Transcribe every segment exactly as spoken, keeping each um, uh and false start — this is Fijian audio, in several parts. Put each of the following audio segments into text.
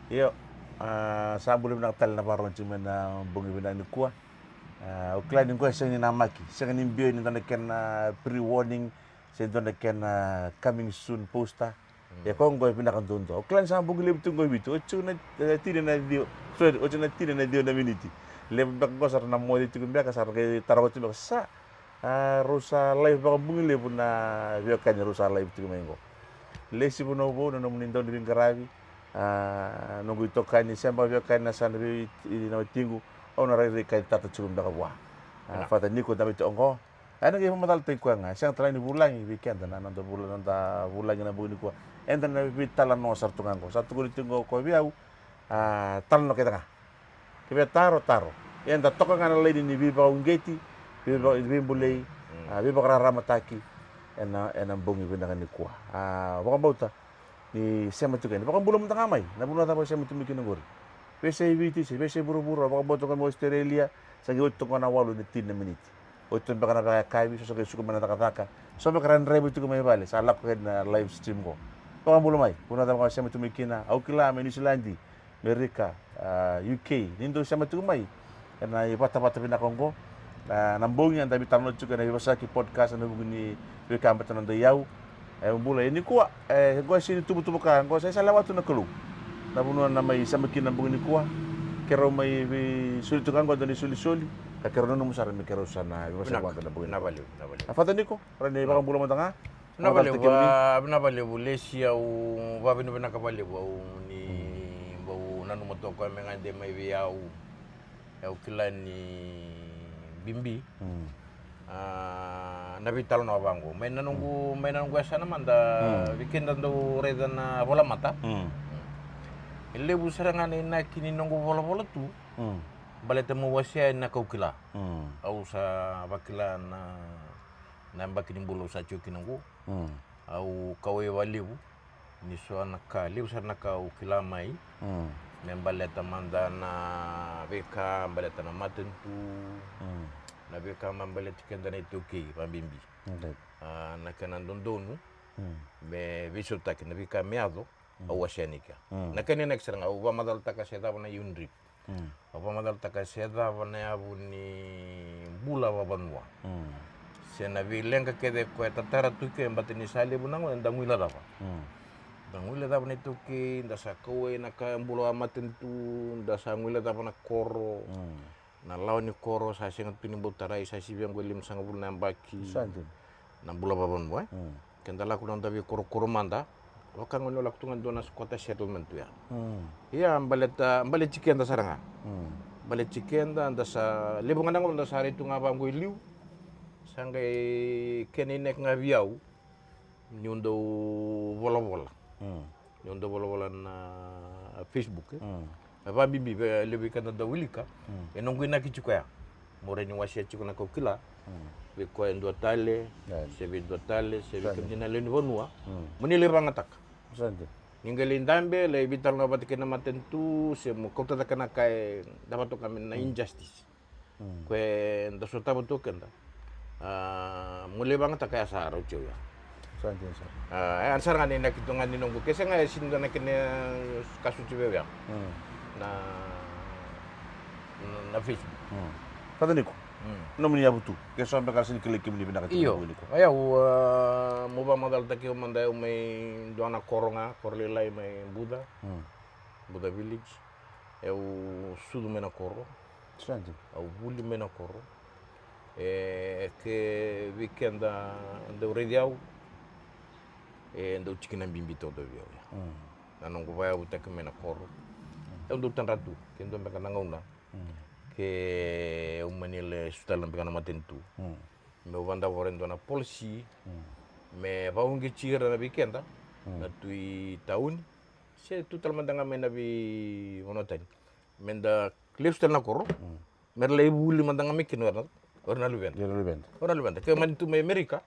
Io, a, sa bula vinaka tale na vakarorogo tiko mai na bogi vinaka nikua. A, au kila ni qo e sega ni namaki, sega ni biu ni dua na kena pre-warning, se dua na kena coming soon poster. Ia ko qo e vinaka duadua. Au kila ni sa bogi levu tiko qo e Viti, oti tiko na, e, tini na ciwa, sorry, oti na tini na ciwa na miniti. Levu beka qo sa ra na moce tiko beka, sa ra qai taroga tiko beka sa, a, rau sa live vakabogi levu na veiwekani, rau sa live tiko mai qo. Lesi Vanua Vou, na nomuni dau ni veiqaravi. A, noqu itokani, seba veiwekani na sa na vei, i na watiqu, au na rairai kai tata tiko beka vua. A, Father Niko, dabe tiko qo. A, ena qai vakamacalataki koya ga, e sega tale ni vulagi vei keda na noda vula, noda vulagi na bogi nikua. Eda na veitalanoa sara tu ga qo, sa tukuni tiko qo vei au, a, talanoa kece ga. Kevaka taro, taro. Eda toka ga na laini ni veivakauqeti, veiva-, veibolei, a, veivakararamataki ena, ena bogi vinaka nikua. A, vakabauta ni sema tiko yani. Vakabula mada ga mai. Na vanua cava o sema tu mai kina qori? Veiyasai Viti se veiyasai vuravura, vakabauta tiko mai Australia, sa qai oti tiko na walu na tini na miniti. Oti tiko beka na vakayakavi, so sa qai suka mai na cakacaka. So beka ra draiva tiko mai vale, sa lako yani na live stream qo. Vakabula mai, vanua cava ga o sema tu mai kina, au kila mai Niusiladi, Merika, a, U K, ni dau sema tiko mai ena ivatavata vinaka oqo. A, na bogi eda veitalanoa tiko ena Veivosaki podcast ena vuku ni veika baleta na noda iyau. E bula, e nikua, e, qo e sega ni tuvatuva ka, qo sa, sa lewa tu na Kalou. Na vanua na mai sema kina na bogi nikua. Keirau mai veisoli tu ga qo, dua na isolisoli, ka keirau nanuma sara me keirau sa na veivosaki vaka na bogi nikua. Na valevu, na valevu. A, Father Niko, rawa ni vakabula mada ga. Na valevu, a, na valevu, lesi, au vakavinavinaka valevu, au ni bau nanuma toka me gade mai vei au. Au kila ni bibi. A, na veitalanoa vaqo. Mai na noqu, mai na noqu yasana mada, vei keda dau raica na volamata. E levu sara ga na inaki ni noqu volavola tu. Baleta meu wasea na ka au kila. Au sa vakila na, na yabaki ni bula au sa tiko kina qo. Au kauwai vakalevu ni so na ka, levu sara na ka au kila mai. Me baleta mada na veika baleta na matanitu, na veika me baleti keda na iTaukei vakabibi. A, na kena dodonu me veisautaki na veika me yaco, au wasea ni kea. Na kena inaki sara ga, au vakamacalataka se cava na UNDRIP. Au vakamacalataka se cava na yavu ni bula vakavanua. Se na veileqa kece koya e tatara tu ke, baleta ni sa levu na gauna eda guilecava. Da guilecava na iTaukei, da sa kauwai na ka bula vakamatanitu, da sa guilecava na koro. Na lawa ni koro sa sega tu ni bau tarai, sa sivia qo e limasagavulu na yabaki. Sa dina. Na bula vakavanua, e? Keda lako na noda veikorokoro mada, vaka gona o lako tu ga dua na squatter settlement tu ya. Ia, baleta, baleti keda sara ga. Baleti keda, da sa, levu ga na gauna da sa rai tu ga vaqo i liu. Sa qai kena inaki ga vei au niu dau volavola. Niu dau volavola na Facebook, e. Vakabibi vei levu vei keda dau wilika. E noqu inaki tiko ya. Mo rai ni wasea tiko na ka au kila vei koya e dua tale, se vei dua tale, se vei kemuni na lewe ni vanua. Mo ni lai vagataka. Ni qai lai dabe, lai veitalanoa vata kei na matanitu, se mo kauta cake na ka e dava toka me na injustice. Koya eda sotava tu o keda. A, mo lai vagataka ya sa rauti au ya. Sa dina sara. A, e, a sara ga ni inaki tu ga ni noqu, ke sega e sega ni dua na kena ka sucu vei au ya. Na, na, na Facebook. Father Niko, nomuni yavu tu. Ke so beka ra sega ni kilai kemuni vinaka tu na bogi nikua. Io, au, a, mo vakamacalataki au mada, au mai dua na koro ga, koro lailai mai Buca. Buca Village. Au sucu mai na koro. Sa dina. Au vuli mai na koro. E, ke vei keda dau raici au, e dau tikina bibi taucoko vei au ya. Na noqu vakayavutaki mai na koro. Au dau tadra tu ke dua beka na gauna ke au mani lai sucu tale na beka na matanitu. Meu vadavora e dua na policy me vakauqeti ira na vei keda na tu i tauni, se tu tale mada ga mai na veivanua tani. Meda lesu tale na koro. Mera lai vuli mada ga mai kina o ira na, o ira na luveda. Ira na luveda. O ira na luveda. Ke mani tu mai Amerika.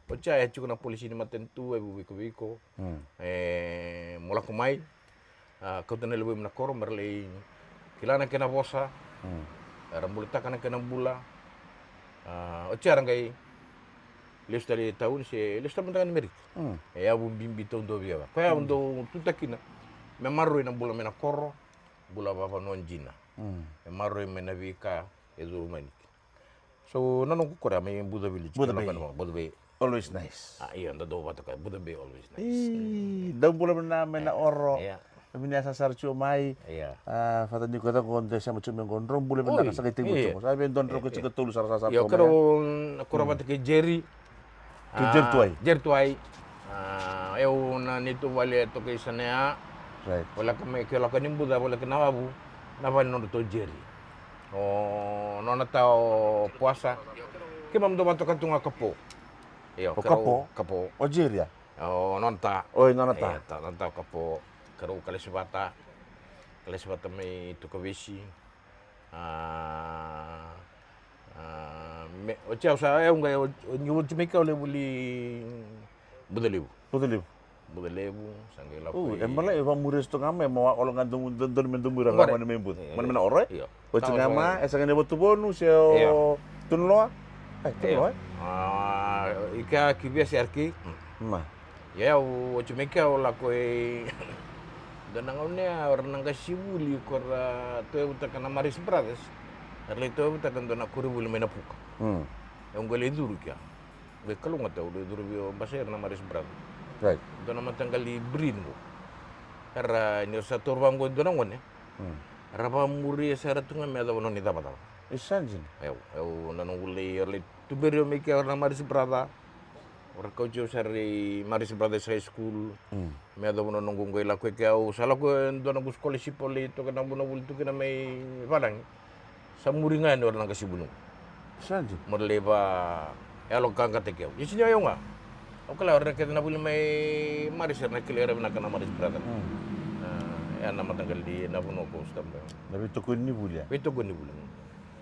Oti ya e tiko na policy ni matanitu e vuviko vei iko. E, mo lako mai. A, kauta na luvemu na koro mera lai kila na kena vosa. Era bulataka na kena bula. A, oti ya ra qai lesu tale i tauni se lesu tale mada ga i Amerika. E yavu bibi taucoko vei au ya. Koya au dau tutaka kina me maroroi na bula mai na koro, bula vavanua dina. Mm. Me maroroi mai na veika e curu mai ni kina. So na noqu koro ya mai Buca Village. Buca Bay. Buca Bay. Always nice. A, io, da dau vata ka Buca Bay always nice. Ii, dau bula mai na, mai na oro. Io. Vinaka sara tiko mai. Io. A, Father Niko, e caka qo, de sema tiko mai qo, drau bula vinaka, sa qai tekivu tiko. Sa vei dua na drau ka tiko tolu sara sa sa. Io, koro, koro vata kei Jerry. Kei Jerry Tuai. Jerry Tuai. A, e au na neitou vale toka i Sanea. Right. Voleka mai ke lako ni Buca, voleka na wavu, na vale nodratou Jerry. O nona ta o Puasa. Keimami dau vatoka tu ga Kapo. Io, o Kapo? Kapo. O Jerry ya? O nona ta. Oi, nona ta. Io, ta, nona ta o Kapo. Keirau kalasi vata. Kalasi vata mai Tukavesi. A, a, me, oti au sa, e au qai, o, o, ni oti mai kea au lai vuli Bucalevu. Bucalevu. Bucalevu, sa qai lako i. E bale, e vamuria sto ga mai, mo a, olo ga donu, donu, donu me donu ira ga mani mai Buca. Mani mai na oro, e? Io. Oti ga ma, e sa qai na vatu vonu, se o Tunuloa? E, Tunuloa, e? A, i kea ki V S R K. Ma. Ia, au oti mai kea au lako i dua na gauna ya, o ira na qasenivuli ko ra tauyavutaka na Maris Brothers. Era lai tauyavutaka dua na koronivuli mai Napuka. Mm. Au qai lai curu kea. Qai kalougata au lai curu vei o Basa ira na Maris Brothers. Right. Dua na mataqali breed qo. Era, ni ra sa taura vaqo e dua na gone. Mm. Ra vamuria sara tu ga me yacova nona icavacava. E sa dina. Au, au na noqu lai, era lai tuberi au mai kea o ira na Maris Brothers. Ra kauti au sara i Maris Brothers High School. Mm. Me yacova na noqu qai lako i kea, au sa lako e dua noqu scholarship au lai toka na vunavuli tu kina mai Vanagi. Sa muri ga yani o ira na qasenivuli qo. Sa dina. Mo ra lai vayaloqaqataki au. Ia sega ni o yau ga. Au kila o ira kece na vuli mai Maris era na kilai ira vinaka na Maris Brothers. Mm. A, ya na mataqali na vanua ko stop. Na veitokoni ni vuli ya? Veitokoni ni vuli.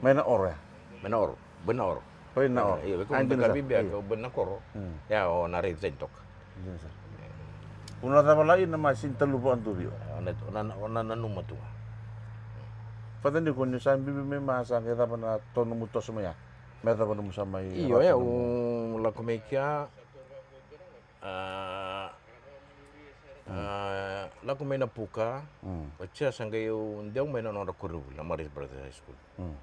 Mai na oro ya? Mai na oro. Boi na oro. Boi na oro. Io, vei kemuni na ka bibi ya, ke o boi na koro. Mm. Ya o na raica tani toka. Dina sara. O na cava la ina ma sini talu vakadua vei iko? O na, o na, o na nanuma tu ga. Father Niko, ni sa bibi mai ma sa qai cava na to nomu toso mai ya? Me cava nomu sa mai. Io, e, au lako mai kea. A, a, lako mai Napuka. Mm. Oti ya sa qai au dewa mai na nodra koronivuli, na Maris Brothers High School. Mm.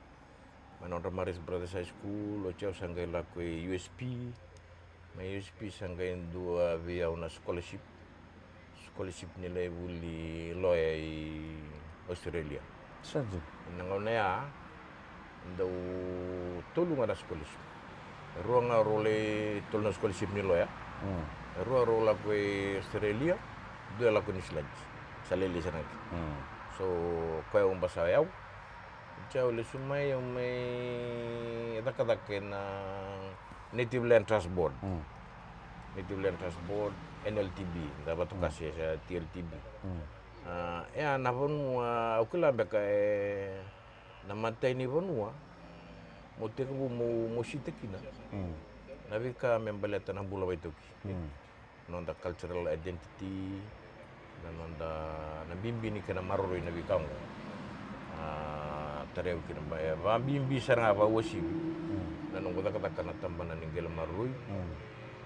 Mai nodra Maris Brothers High School, oti au sa qai lako i U S P. Mai U S P sa qai dua vei au na scholarship. Scholarship ni lai vuli loya i Australia. Sa dina. Na gauna ya, dau tolu ga na scholarship. E rua ga rau lai tolu na scholarship ni loya. Mm. E rua rau lako i Australia, dua e lako i New Zealand. Sa lailai sara ga kina. Mm. So, koya au basa o yau. Oti au lesu mai, au mai cakacaka ena Native Land Trust Board. Mm. Native Land Trust Board, N L T B, da vatoka se, se T L T B. Mm. A, e a na vanua, au kila beka e na matai ni vanua mo tekivu mo, mo sita kina. Mm. Na veika me baleta na bula vakaitaukei. Mm. Noda cultural identity, na noda, na bibi ni kena maroroi na veika oqo. A, tarai au kina, e vakabibi sara ga, vakauasivi. Mm. Na noqu cakacaka na tabana ni qele maroroi. Mm.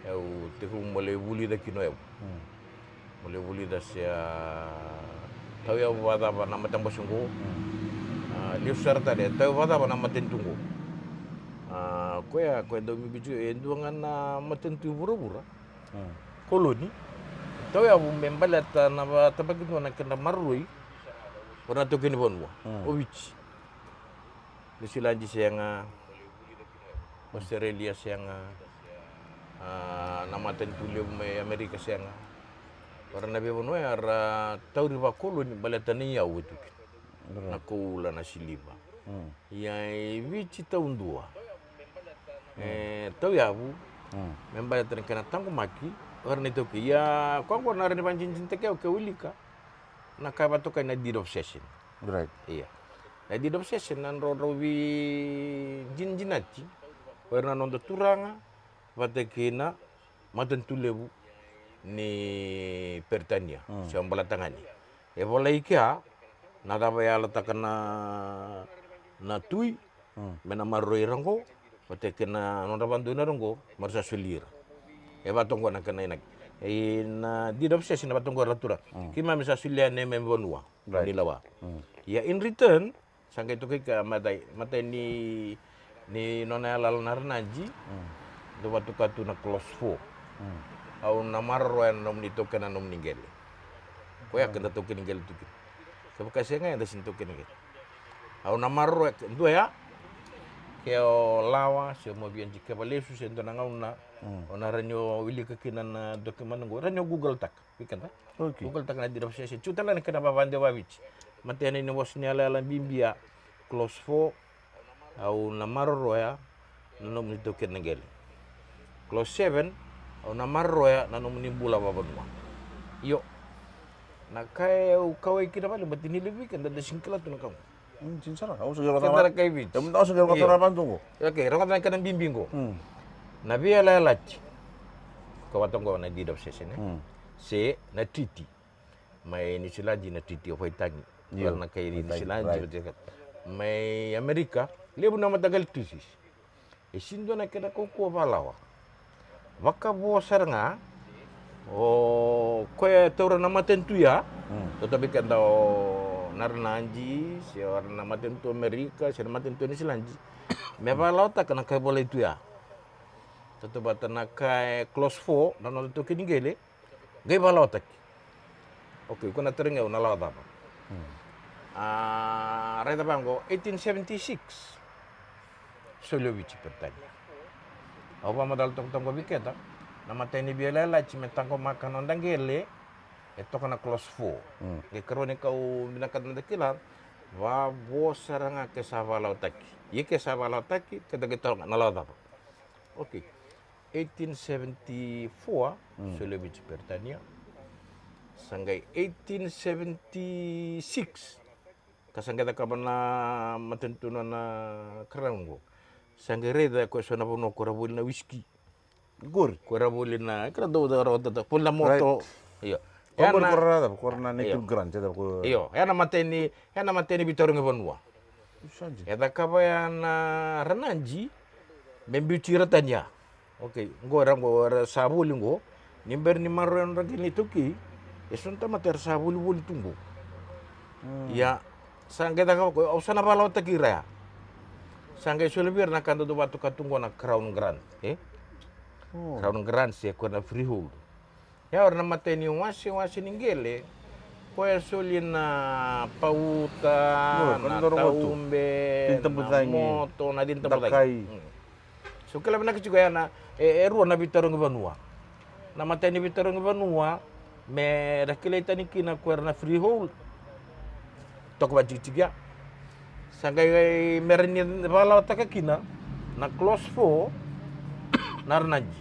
Au tekivu mo lai vulica kina o yau. Mm. Mo lai vulica se a tauyavu vakacava na matabose oqo. Mm. A, lesu sara tale, tauyavu vakacava na matanitu oqo. A, koya, koya dau bibi tiko, e dua ga na matanitu i vuravura. Mm. Koloni. Tauyavu me baleta na vakatabakidua na kedra maroroi o ira na taukei ni vanua. Mm. O Viti. Niusiladi sega. Australia sega. A, na matanitu levu mai Amerika sega. O ira na veivanua ya ra tauri vakoloni baleta na iyau e tu kina. Right. Na koula, na siliva. Mm. Ia e Viti taudua. Mm. E tauyavu. Mm. Me baleta na kena taqomaki o ira na itaukei. Ia koya qo na rawa ni vakadinadinataki au ke wilika na ka e vakatokai na deed of cession. Right. Ia na deed of cession na drodro veidinadinati o ira na noda turaga vata kei na matanitu levu ni Peritania. Mm. Se o Balatagane. E volai kea na cava e yalataka na, na tui, mm, me na maroroi ira oqo vata kei na nodra vakadonui ira oqo me ra sa soli ira. E vaka toqo na kena inaki. Ena deed of cession na vata oqo ra tura. Keimami sa solia neimami vanua ni lawa. Ia in return sa qai tokai ka matai, matai ni, ni nona yalayala na Ranadi. Dou vatuka tu na clause four. Au na maroroya na nomuni taukena na nomuni qele. Koya keda taukeni qele tu kina. Kevaka sega eda sini taukeni qele. Au na maroroya dua ya. Ke o lawa se o mo via dikeva lesu se dua na gauna o na rawa ni o wilika kina na document qo, rawa ni o Google taka. Vei keda. Google taka na deed of cession. Tiko tale na kena vavade vaviti. Matai ni vosa ni yalayala bibi ya. Clause four. Au na maroroya na nomuni taukena na qele. Clause seven. Au na maroroya na nomuni bula vavanua. Io. Na ka e au kauai kina vale bati ni levu vei keda da sini kila tu na ka qo. Sini sara. Au sa qai vakatara kai Viti. Au sa qai vakatara vaqo. Okay, rogoca na kena bibi qo. Na veiyalayalati. Ka vata qo na deed of cession, e? Se na treaty. Mai Niusiladi na treaty o Waitangi. Io, na kai Niusiladi. Mai Amerika levu na mataqali treaties. E sini dua na kena kaukauwa valawa. Vakavo sara ga o koya e taura na matanitu ya. Totovi keda o na Ranadi se o na matanitu Amerika se na matanitu Niusiladi. Me valawataka na kai volai tu ya. Tautauvata na kai clause four na nona taukeni qele. Qai valawataki. Okay, ko na tarogi au na lawa cava. A raica vaqo, eighteen seventy-six. Soli o Viti Peritania. Au vakamacala toka toka vei keda na matai ni veiyalayalati me taqomaka na noda qele. E toka na clause four. Qai karua ni kau vinakata na da kila. Vavo sara ga ke sa valawataki. Ia ke sa valawataki keda qai taroga na lawa cava. Okay. Eighteen seventy-four, soli o Viti Peritania. Sa qai eighteen seventy-six ka sa qai cakava na matanitu na Crown qo. Sa qai raica ko e so na vanua ko ra voli na wisiki. Qori ko ra voli na kira dau da ra tata voli na moto. Io. Ko ra native grant. Io, ya na mateni, ya na mateni veitarogi vanua. E cakava ya na Ranadi me biuti ira tani ya. Okay, qo era qo era sa voli qo. Ni bera ni maroroya nodra qele na iTaukei, e so na tamata era sa volivoli tu qo. Ia sa qai cakava ko au sa na valawataki ira ya. Sa qai soli vei ira na ka dodou vatuka tu qo na Crown grant, e? Crown grant se ko na freehold. Ia o ira na matai ni wasewase ni qele, koya e soli na pauta, na taube, na moto, na cina tabucai. So kila vinaka tiko ya na e rua na veitarogi vanua. Na matai ni veitarogi vanua me ra kilai tani kina ko ira na freehold. Toka vatikitiki ya. Sa qai me ra ni valawataka kina na clause four na Ranadi.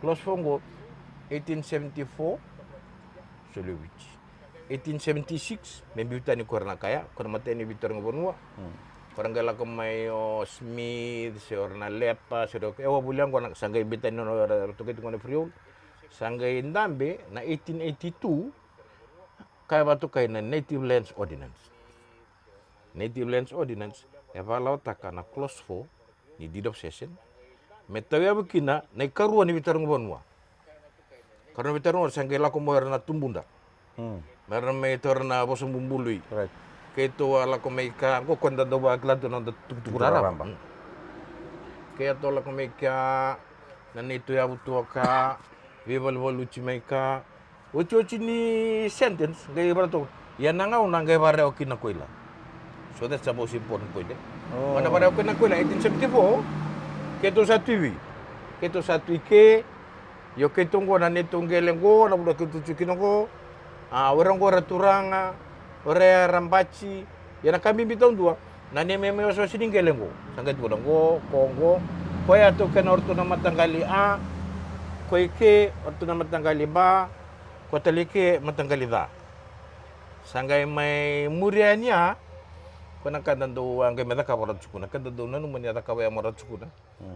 Clause four qo, eighteen seventy-four, soli o Viti. Eighteen seventy-six me biu tani ko ira na kaya ko na matai ni veitarogi vanua. Ko ra qai lako mai o Smith se o ira na Lepa se o ira e wa voli ya qo na sa qai biu tani na o ira ra tokai tu qo na freehold. Sa qai dabe na eighteen eighty-two. Ka e vatukai na Native Lands Ordinance. Native Lands Ordinance e valawataka na clause four ni deed of cession me tauyavu kina na ikarua ni veitarogi vanua. Karua ni veitarogi vanua sa qai lako mo ira na tubuda me ra mai taura na vosa bubului. Keitou a lako mai ka qo ko da dau vakila tu na noda tukutuku raraba. Keitou a lako mai ka na neitou yavu tu o ka veivalivaluti mai ka. Otioti ni sentence qai vara toka. Ia na gauna qai varewa kina ko ila. So that's the most important point, e? Mana varewa kina ko ila eighteen seventy-four. Keitou sa tu i vei? Keitou sa tu i ke. Io keitou qo na neitou qele qo na vuna keitou tu kina qo. A o ira qo era turaga, o ira era bati. Ia na ka bibi taudua na neimami wasewase ni qele qo. Sa qai tukuna qo, ko qo, koya e taukena o ratou na mataqali A. Ko i ke o ratou na mataqali B. Ko tale i ke mataqali C. Sa qai mai muri yani ya. Ko na ka da dau a qai mai cakava o Ratu Sukuna, ka da dau nanuma ni a cakava ya mo Ratu Sukuna.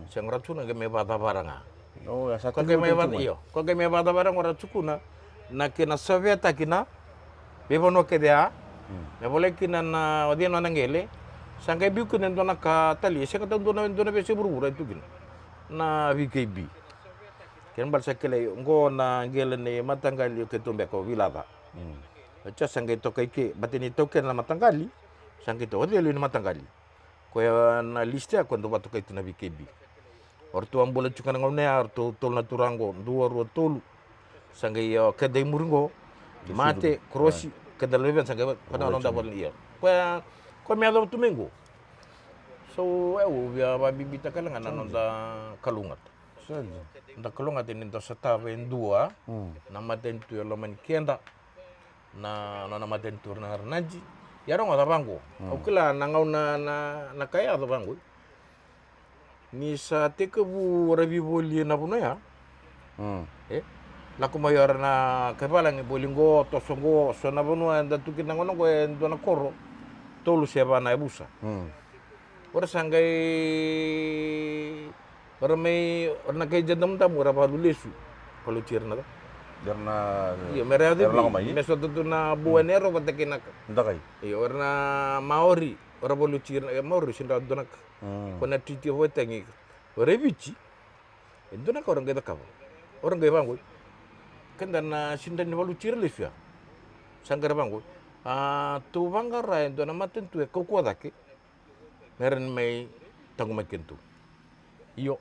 Sega o Ratu Sukuna qai mai vakacavara ga. Ko qai mai vakacavara ga o Ratu Sukuna na kena saveataki na veivanua kece ya. Me volai kina na o cei nona qele. Sa qai biu kina e dua na ka tale, e sega tau dua na vei se vuravura e tu kina na V K B. Kena bale sa kilai qo na qele ni mataqali o keitou beka o Vilaca. Oti sa qai toka i ke, bata ni taukena na mataqali, sa qai toka o celu ni mataqali. Koya na list ya koya dau vatokai tu na V K B. O ratou a bula tiko na gauna ya, o ratou tolu na turaga qo, dua, rua, tolu. Sa qai o keda i muri qo, Mate, Krosi, keda luvena sa qai koya na noda vale ia. Koya, koya me yacova tu mai qo. So, e, au via vabibitaka tale ga na noda kalougata. Da kalougata ni da sotava e dua na matanitu e loma ni keda. Na nona matanitu na Ranadi. Ia rogoca vaqo. Au kila na gauna na, na ka e yaco vaqo. Ni sa tekivu ra veivoli na vanua ya. E lako mai ora na kai valagi voli qo, toso qo, so na vanua eda tu kina na gauna qo e dua na koro. Tolu se va na yavusa. Ora sa qai, ora mai, ora na kai jadamudamu, ora valu lesu. Valu tira na. Io, me ra yaco, me sota tu na bua ni ero vata kei na ka. Io, ora na Maori, ora valu tira na, e Maori, sidra dua na ka. Ko na Treaty of Waitangi. Ora e Viti. E dua na ka ora qai cakava. Ora qai vaqo. Keda na sidra ni valu tira lesu ya. Sa qai ra vaqo. A, tou vaqara e dua na matanitu e kaukauwa cake. Me ra ni mai taqomaki kedatou. Io,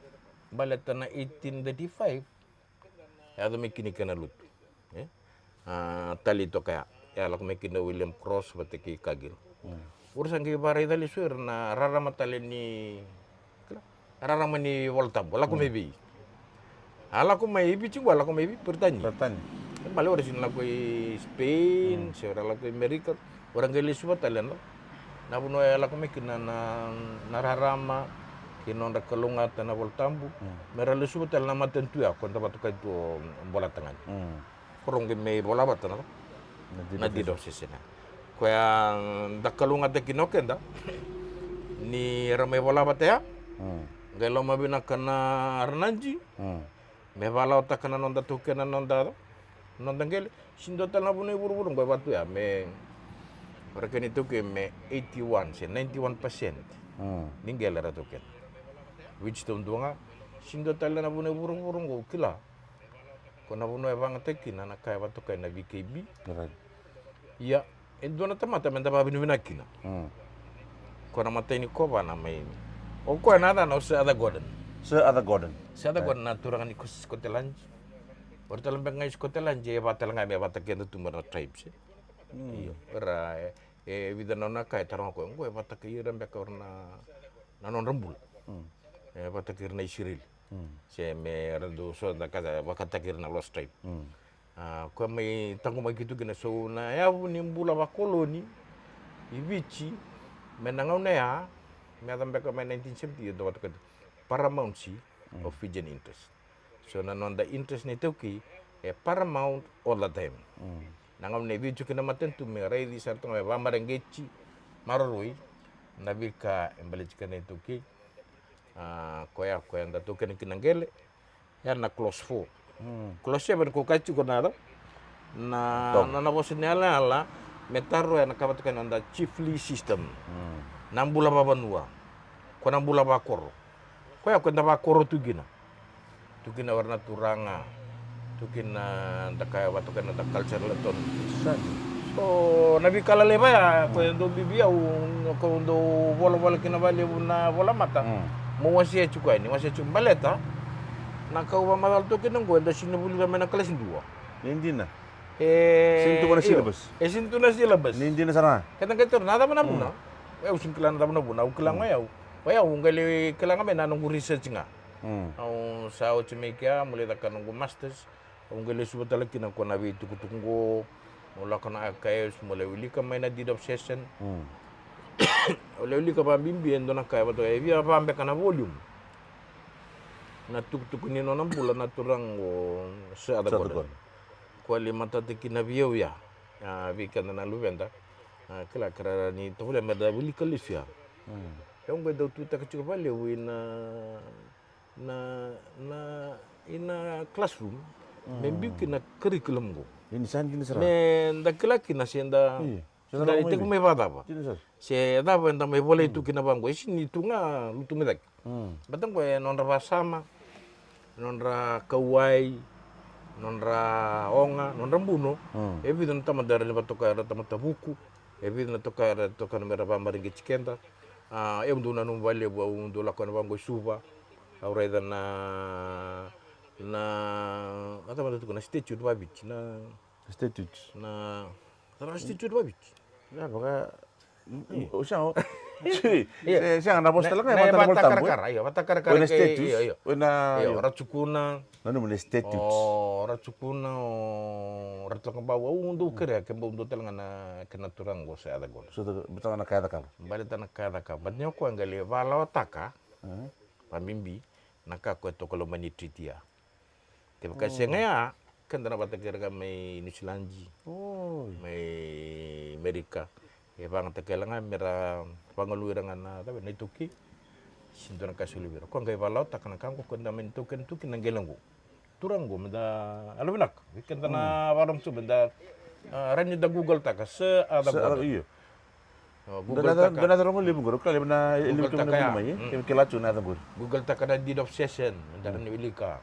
baleta na eighteen thirty-five, e yaco mai kina kena lotu. E? A, tali toka ya. E a lako mai kina William Cross vata kei Cargill. Ura sa qai varaica lesu ira na rarama tale ni, rarama ni Vola Tabu, a lako mai vei? A lako mai Viti qo, a lako mai vei? Peritania. Peritania. Bale ora sina lako i Spain, se ora lako i Amerika, ora qai lesuva tale na, na vanua e lako mai kina na, na rarama kei na nodra kalougata na Vola Tabu. Me ra lesuva tale na matanitu ya ko da vatokai tu o Bolatagane. Ko ra qai mai vola vata na, na deed of cession. Koya da kalougata kina o keda ni ra mai vola vata ya. Qai lomavinaka na Ranadi. Me valawataka na noda taukena na noda, noda qele. Sini dua tale na vanua i vuravura qo e vatu ya me, ora kena itaukei me eighty-one se ninety-one percent ni qele ra taukena. Which taudua ga, sini dua tale na vanua i vuravura qo kila. Ko na vanua e vagataki kina na ka e vatokai na V K B. Ia, e dua na tamata me da vavinavinaka kina. Ko na matai ni kovana mai. O koya na yacana o Sir Arthur Gordon. Sir Arthur Gordon. Sir Arthur Gordon na turaga ni Scotland. Ora tale beka ga i Scotland e vata tale ga me vata keda tu mai na tribes. Io, era e, e vica na nona ka e taroga koya. Qo e vata kei ira beka ora na, na nodra bula. E vata kei ira na Isireli. Se me ra dau so da ka vakataki ira na Lost Tribe. A, koya mai taqomaki tu kina so na yavu ni bula vakoloni i Viti me na gauna ya, me yaco beka mai nineteen seventy, e dua vata kei Paramountcy of Fijian Interest. So na noda interest ni taukei e paramount all the time. Na gauna e Viti kina matanitu me raici sara tu ga me vamareqeti, maroroi na veika e baleti kina iTaukei. A, koya, koya da taukena kina qele. Ya na clause four. Clause seven ko kaya tiko na, na, na, na vosa ni yalayala me taro ya na ka vata kei na noda chiefly system. Na bula vavanua. Ko na bula vakoro. Koya ko da vakoro tu kina. Tu kina o ira na turaga. Tu kina da kaya vata kei na da cultural autonomy. So na veika lalai vaya ko e dau bibi au, ko dau volavola kina valevu na vola mata. Mo wasea tiko yani, wasea tiko baleta na ka au vakamacala tu kina qo e da sini vulica mai na kalasi dua. Ni dina. E sini tu na syllabus. E sini tu na syllabus. Ni dina sara. Keda qai taro na cava na vuna. Au sini kila na cava na vuna, au kila ga yau. Koya au qai lai kila ga mai na noqu research ga. Au sa oti mai kea, mo lai caka noqu masters. Au qai lesuva tale kina ko na veitukutuku qo. Mo lako na archives, mo lai wilika mai na deed of cession. Au lai wilika vabibi e dua na ka e vata e via va beka na volume. Na tukutuku ni nona bula na turaga o Sir Arthur Gordon. Ko a lai matata kina vei au ya. A, vei keda na luveda. A, kila kera ni tovolea me da wilika lesu ya. Au qai dau tutaka tiko valevu ina na, na, ina classroom me biu kina curriculum qo. Me da kila kina se da, da tekivu mai vacava. Se cava eda mai volai tu kina vaqo, e sini tu ga lutu mai cake. Baleta qo e nodra vasama. nodra kauwai, nodra oga, nodra buno. Mm. E vica na tamata era levu toka, era tamata vuku. E vica na toka era toka na mera vamareqeti keda. A, e dou nanuma valevu, au dou lako na vaqo i Suva. Au raica na, na, na tamata tuku na statue vaviti, na statue. Na, na statue vaviti. Ya, vaka, o sega, o sega na vosa tale ga, na, na, na vatakarakara, io, vatakarakara. Oi, na statue, io, io. Oi, na, io, io. Ra tukuna. Na nomu na statue. O, ra tukuna, o, ra tukuna bau, au dou kerea, ke bau dou tale ga na, ke na turaga qo se yaca qo. So, ta, bata na ka yaca ka. Baleta na ka yaca ka. But ni o koya qai lai valawataka, vabibi, na ka koya toka loma ni treaty ya. Kevaka e sega ya, keda na vata kei ira ga mai New Zealand, mai Amerika. E vagata kela ga mera vagalui ira ga na cava na iTaukei. Sega ni dua na ka e soli vei ira. Ko qai valawataka na ka qo, ko da mai iTaukei na tuki na qele qo. Turaga qo, meda yalovinaka. Vei keda na vakarorogo tu, meda, a, rawa ni da Google taka se a cava qo. Io. Google taka. Dua na rogo levu qori, kila levu na, levu tu na mai, e? Kila tu na yaca qori. Google taka na deed of cession, meda rawa ni wilika.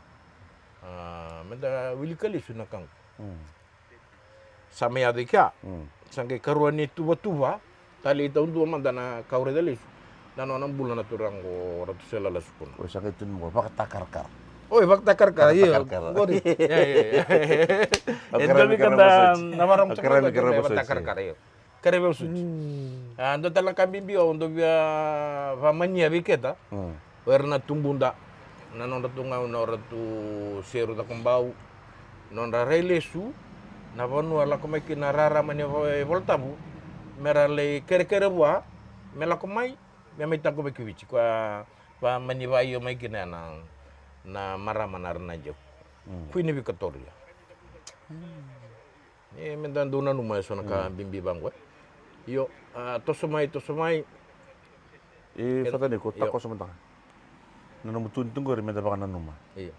A, meda wilika lesu na ka qo. Sa mai yaco i kea. Sa qai karua ni tuvatuva, talei taudua mada na ka au raica lesu. Na nona bula na turaga qo Ratu Sela Lasukuna. Oi, sa qai tu ni mo vakatakarakara. Oi, vakatakarakara, io. Qori. E dua vei keda na vakarorogo tu qo, vakatakarakara, io. Kere veivosoti. A, dua tale na ka bibi au dau via vakamania vei keda. O ira na tubuda, na nodratou gauna o Ratu Seru Cakobau, nodra rai lesu na vanua lako mai kina rarama ni vo-, iVolatabu, mera lai kerekere vua me lako mai, me mai taqomaki Viti. Koya vakamani vakaio mai kina na, na marama na Ranadi, Queen Victoria. E, meda dau nanuma eso na ka bibi vaqo, e. Io, a, toso mai, toso mai. E, Father Niko, takoso mada ga. Na nomu tukuni tu qori meda vakananuma. Io.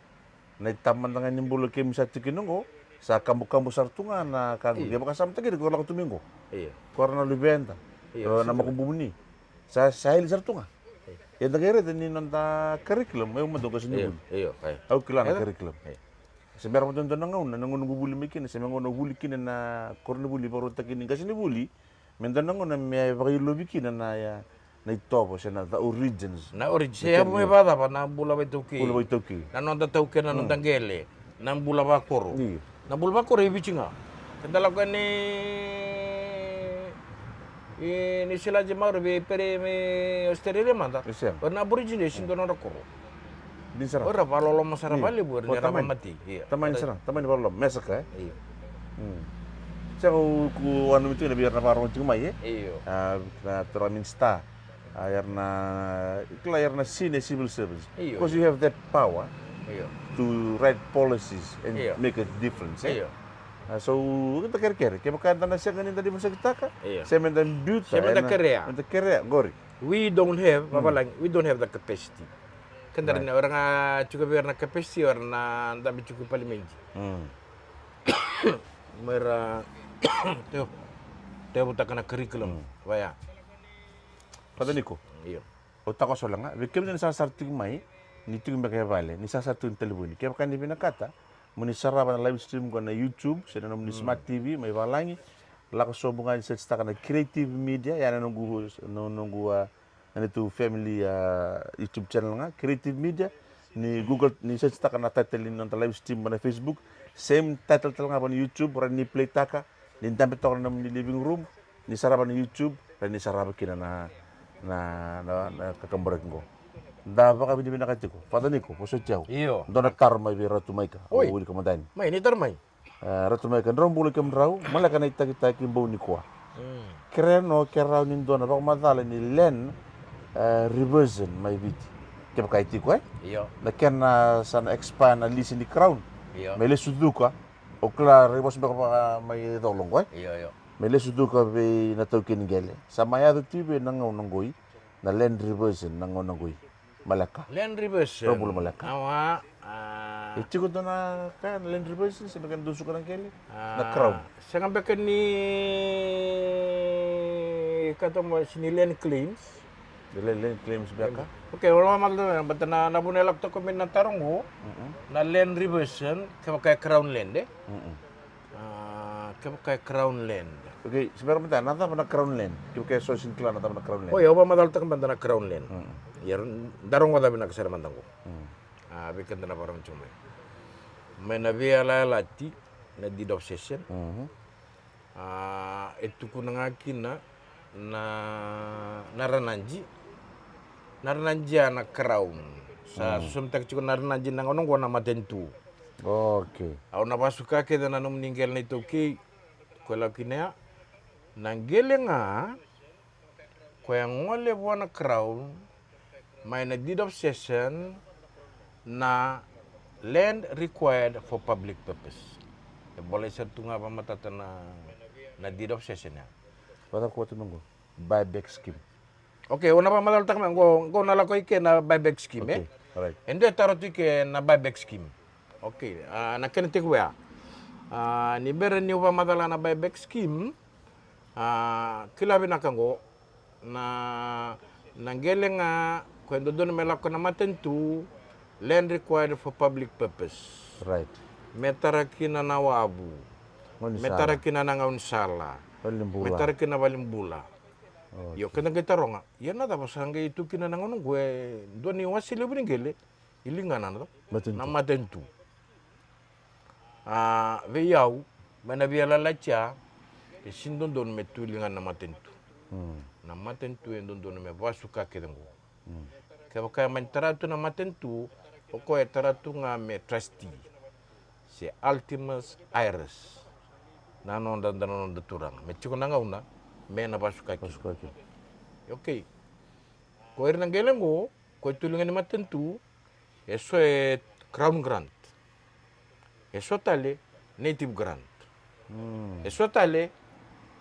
Na itaba mada ga ni bula keimami sa tiko kina qo, sa kabukabu sara tu ga na ka qo. Io. Kevaka sa matakiri ko lako tu mai qo. Io. Ko ra na luveda. Io, na makubumuni. Sa, sa ili sara tu ga. Io. Eda qai raica ni noda curriculum, au mada qo qasenivuli. Io, io, io. Au kila na curriculum. Io. Se bera mada dua na gauna, na gauna qo vuli mai kina, se me gauna vuli kina na koronivuli, vakarautaki ni qasenivuli, me dua na gauna me vakailovi kina na, ya, na itovo, se na the origins. Na origins, se yavu mai vakacava na bula vakaitaukei. Bula vakaitaukei. Na noda taukei, na noda qele, na bula vakoro. Io. Na bula vakoro e Viti ga. Keda lako ni, i Niusiladi, Maori, vei Pere, vei Australia mada. Io, sega. O ira na Aborigine e sega ni dua na nodra koro. Dina sara. O ira vakaloloma sara vakalevu, o ira ni ra vakamatei. Io. Tamani sara, tamani vakaloloma, massacre, e? Io. Sega, au nanuma tiko na vei ira na vakarorogo tiko mai, e? Io. A, na turaga minisita. A, era na, kila era na senior civil servants. Io. Because you have that power to write policies and make a difference, e? Io. A, so, da kerekere. Kevaka eda na sega ni da difference-taka, se meda biuta, se meda kerea. Meda kerea, qori. We don't have, vavalagi, we don't have the capacity. Keda na, era ga tiko vei era na capacity, era na dabe tiko i palimedi. Mera tevutaka na curriculum vaya. Father Niko. Io. Au takoso ga vei kemuni ni sarasara tiko mai, ni tiko beka e vale, ni sarasara tiko ni talevoni. Kevaka ni vinakata mo ni sarava na live stream qo na YouTube se na nomuni smart T V mai valagi. Lako sobu ga ni search-taka na Creative Media, ya na noqu, na noqu, a, na neitou family, a, YouTube channel ga, Creative Media. Ni Google, ni search-taka na title ni noda live stream va na Facebook, same title tale ga va na YouTube, ra ni play-taka, ni dabe toka na nomuni living room, ni sarava na YouTube, ra ni sarava kina na, na, na, na kakaburaki qo. Da vakavinavinaka tiko. Father Niko, vosoti au. Io. Dua na taro mai vei Ratu Maika. Oi. Au wilika mada yani. Mai, ni taro mai. E, Ratu Maika, drau bula kemudrau, maleka na itakitaki bau nikua. Kerea no ke rawa ni dua na vakamacala ni land, e, reversion mai Viti. Kevaka e tiko, e? Io. Na kena sa na expire na lisi ni Crown. Io. Me lesu cuka, o kila rai vosa beka vaka mai colo qo, e? Io, io. Me lesu cuka vei na taukei ni qele. Sa mai yaco tiko vei na gauna qoi, na land reversion na gauna qoi. Maleka. Land reversion. Drau bula maleka. Awa, a. E tiko dua na ka na land reversion, se beka ni dau suka na qele? A, na Crown. Sega beka ni kata mo se ni land claims. The land, land claims beka. Okay, wala mada, but na, na vuna e lako toka mai na taro qo, na land reversion, kevaka e crown land, e? Kevaka e crown land. Okay, se bera mada, na cava na crown land? Kevaka e so sini kila na cava na crown land. Oi, au vakamacalataka mada na crown land. Ia, da rogoca vinaka sara mada qo. A, vei keda na vakarorogo tiko mai. Mai na veiyalayalati, na deed of cession. A, e tukuna ga kina na, na ranadi. Na ranadi ya na crown. Sa sosomitaka tiko na ranadi na gauna qo na matanitu. Okay. Au na vasuka kece na nomuni qele na iTaukei. Ko lako kina ya. Na qele ga, ko ya gole vua na crown, mai na deed of cession, na land required for public purpose. E volai sara tu ga vakamatata na, na deed of cession ya. Vata ko tu noqo buyback scheme. Okay, au na vakamacalataka mai qo, qo na lako i ke na buyback scheme, e? Okay, alright. E dua e taro tu i ke na buyback scheme. Okay, a, na kena tekivu ya. A, ni bera niu vakamacala na buyback scheme, a, kila vinaka qo, na, na qele ga, ko e dodonu me lako na matanitu, land required for public purpose. Right. Me tara kina na wavu. Me tara kina na gaunisala. Me tara kina valenibula. Io, keda qai taroga. Ia na cava sa qai tu kina na gauna qo e dua na iwase levu ni qele i ligana na cava? Matanitu. Na matanitu. A, vei au, mai na veiyalayalati ya, e sini dodonu me tu i ligana na matanitu. Na matanitu e dodonu me vasuka kece qo. Kevaka e mani tara tu na matanitu, o koya e tara tu ga me trustee se ultimus iuris. Na nodra, na nodra turaga. Me tiko na gauna me na vasuka kina. Okay. Ko ira na qele qo, ko e tu i liga ni matanitu, e so e crown grant. E so tale native grant. E so tale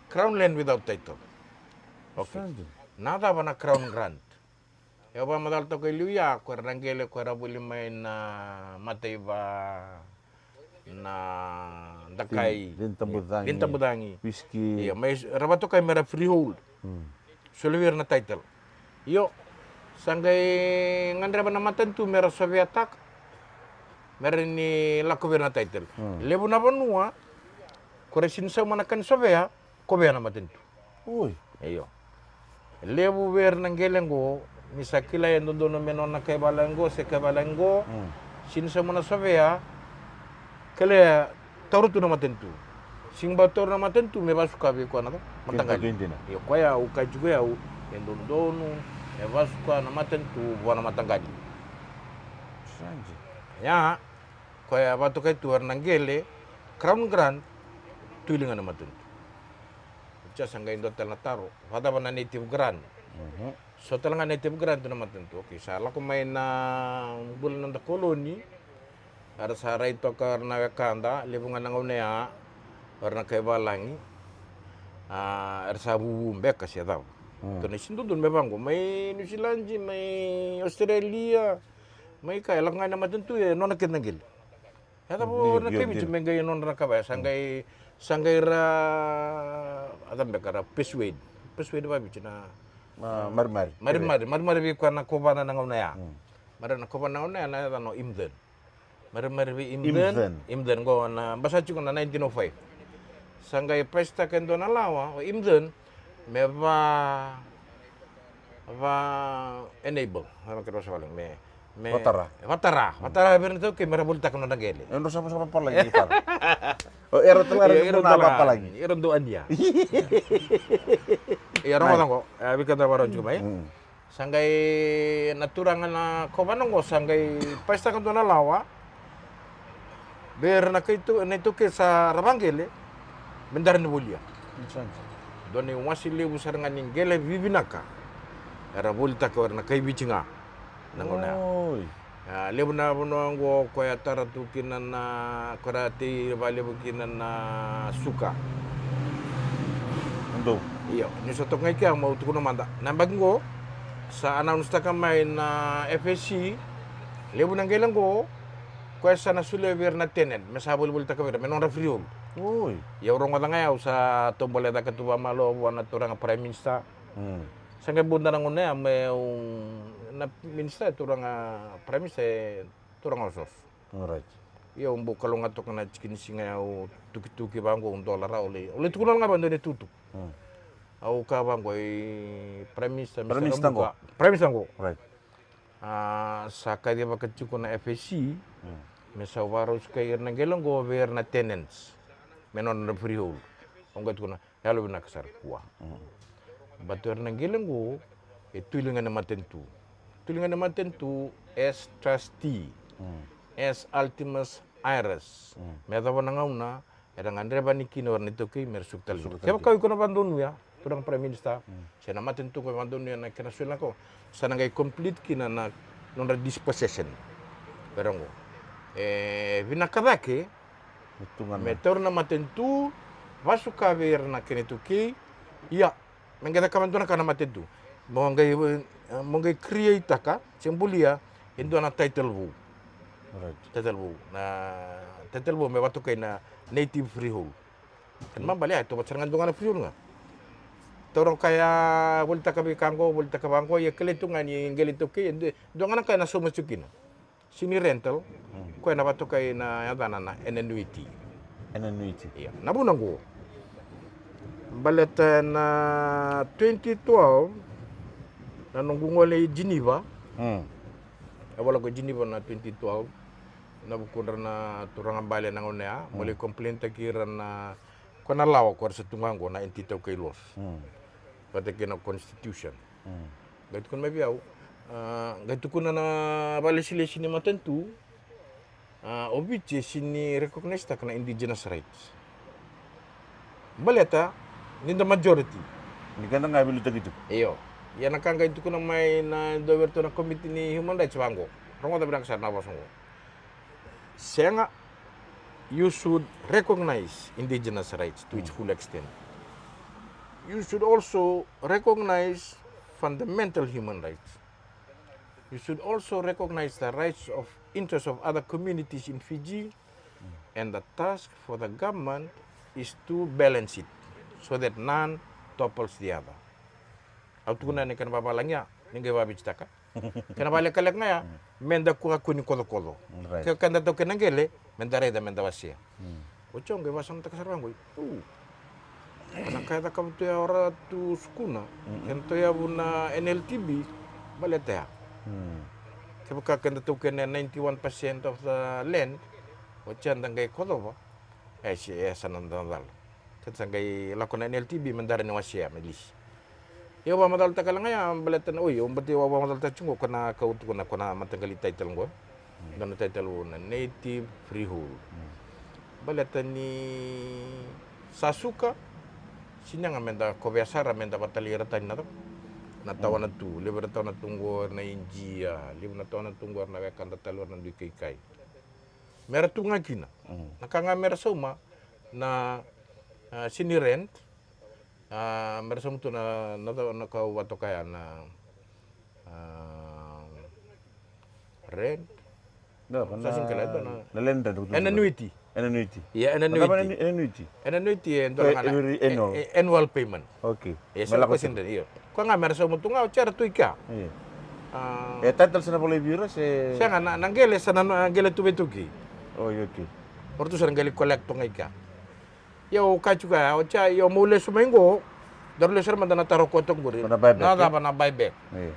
crown land without title. Okay. Na cava na crown grant? E vakamacalataka e liu ya, ko ira na qele ko era voli mai na mataiva, na dakai, vinitabudagi, whisky. Ia, mai ra vatokai me ra freehold. Soli vei ira na title. Io, sa qai gadreva na matanitu me ra soveataka, me ra ni lako vei ira na title. Levu na vanua ko ra sini sauma na ka ni sovea, ko vei na matanitu. Oi. Io. Levu vei ira na qele qo, ni sa kila e dodonu me nona kai valagi qo se kai valagi qo, sini sauma na sovea, kele taura tu na matanitu. Sini bau taura na matanitu me vasuka vei koya na mataqali. Io, koya au kaya tiko ya, e dodonu e vasuka na matanitu vua na mataqali. Ia, koya vakatokai tu ira na qele, crown grant, tu i liga na matanitu. Oti ya sa qai dua tale na taro, vakacava na native grant? So tale ga native grant tu na matanitu. Okay, sa lako mai na bula na noda koloni, era sa rai toka ira na wekada, levu ga na gauna ya, ira na kai valagi, a, era sa vuvu beka se cava. Tou na sini dodonu me vaqo, mai Niusiladi, mai Australia, mai ka, e lako ga na matanitu, e nona kece na qele. E cava o ira na kai Viti me qai nodra na ka vaya, sa qai, sa qai ra, a cava beka ra persuade. Persuade vaviti na marimari. Marimari, marimari vei koya na kovana na gauna ya. Marimari na kovana na gauna ya na yacana o Imden. Marimari vei Imden. Imden qo na basa tiko na nineteen oh five. Sa qai paisitaka e dua na lawa o Imden me va va enable, va kere vasa vale me, me vatara. Vatara, vatara vei ira na iTaukei me ra volitaka na nodra qele. E dro sa vasa vapalagi ni tara. O era tala era dro na vapalagi. Era dro adia. Ia rogoca qo, e vei keda varau tiko mai. Sa qai na turaga na kovana qo sa qai paisitaka dua na lawa. Vei ira na kai tu, na iTaukei sa ra vaqele, me dara ni volia. Dua na iwase levu sara ga ni qele vivinaka era volitaka o ira na kai Viti ga. Na gauna ya. A, levu na vanua qo koya tara tu kina na, koya ra tei vakalevu kina na suka. Io, ni sa toka ga i kea, meu tukuna mada. Na yabaki qo sa announce taka mai na F S C, levu na qele qo, koya sa na solia vei ira na tenant me sa volivolitaka vei ira me nodra freehold. Oi. Ia au rogoca ga ya, au sa tobolea cake tu vamalua vua na turaga Prime Minister. Sa qai bau dua na gauna ya me au, na minister e turaga, prime minister e turaga Osooso. Alright. Ia au bau kalougata toka na tiki ni siga ya, au tukituki vaqo, au dola rawa, au lai, au lai tukuna ga vaqo e dua na itukutuku. Hmm. Au kaya vaqo i prime minister, prime minister qo. Prime minister qo. Right. A, sa kacivaka tiko na F S C, hmm, me sa vakarau sukai ira na qele qo vei ira na tenants me nodra freehold. Au qai tukuna, yalovinaka sara, kua. Mm. Baleta o ira na qele qo e tu e liga ni matanitu. Tu e liga ni matanitu as trustee, mm, as ultimus iuris. Mm. Me yacova na gauna era gadreva yani kina o ira na iTaukei me ra suka tale. Suka tale. Kevaka o iko na vakadonuya, turaga prime minister, mm, se na matanitu qo e vakadonuya na kena soli na ka, sa na qai complete kina na nodra dispossession. Vei ira qo. E vinaka cake me taura na matanitu, vakasuka vei ira na kena iTaukei. Ia, me qai cakava e dua na ka na matanitu. Mo qai, mo qai create-taka se bulia e dua na title vou. Right. Title vou. Na title vou me vakatokai na native freehold. Kena ibalebale ya e tovata sara ga e dua ga na freehold ga. Taura o koya, volitaka veika qo, volitaka vaqo, ia kilai tu ga ni qele iTaukei, e dua ga na ka ena sauma tiko kina. Sega ni rental, mm, koya na vakatokai na yacana na annuity. Annuity. Ia, na vuna qo. Baleta na twenty twelve, na noqu gole i Geneva. Mm. Au a lako i Geneva na twenty twelve. Na vukudra na turaga bale na gauna ya, mm, mo lai complain-taki ira na, ko na lawa ko era sa tu ga qo na anti-iTaukei laws. Mm. Vata kei na constitution. Mm. Qai tukuna mai vei au, a, qai tukuna na vakalesilesi ni matanitu, a, o Viti e sega ni recognize-taka na indigenous rights. Baleta ni da majority. Ni keda ga e veiliutaki tiko. Io. Ia na ka qai tukuna mai na dua vei iratou na komiti ni human rights vaqo. Rogoca vinaka sara na vosa qo. Sega, you should recognize indigenous rights to its full extent. You should also recognize fundamental human rights. You should also recognize the rights of interests of other communities in Fiji, and the task for the government is to balance it so that none topples the other. Au tukuna ni kena vavalagi ya, ni qai vavititaka. Kena vakalekaleka ga ya, meda kakua ni kocokoco. Right. Ke, keda taukei na qele, meda raica, meda wasea. Mm. Oti au qai vakasamataka sara vaqo. Uu. Ko na ka e cakava tu ya o Ratu Sukuna, mm, kena tauyavu na N L T B, baleta ya. Mm. Kevaka keda taukei na ninety-one percent of the land, oti eda qai kocova, e se, e sa na dacala. Keda sa qai lako na N L T B meda rawa ni wasea me lisi. Ia au vakamacalataka tale ga ya baleta na, oi, au bati au vakamacalataka tiko qo ko na ka au tukuna ko na mataqali title qo. Mm. Dua na title vou na native freehold. Mm. Baleta ni sa suka, sega ga meda kovea sara meda vakatalai ira tani na, na tawana tu. Levu era tawana tu qo era na Idia, levu na tawana tu qo era na wekada tale era na dui kaikai. Mera tu ga kina. Mm. Na ka ga mera sauma na, a, sega ni rent, a, mera sauma tu na, na, na ka au vakatoka ya na, a, rent. Na, sa na, sega ni kila, na, na land rent, na annuity. Annuity. Ia, na annuity. Annuity. Annuity e dua ga na every annual, e, e, annual payment. Okay. E sa lako sega ni, io. Koya ga mera sauma tu ga, o cei era tu i kea. Io. A. E title sa na volai vei ira se? Sega, na, na qele sa na, na qele tu vei iTaukei. O, io, okay. O ratou sa na qele collect toka ga i kea. Io, au kaya tiko ya, o cei, io, meu lesu mai qo. Daru lesu sara mada na taro koto qori. Na buyback, na cava na buyback. Io.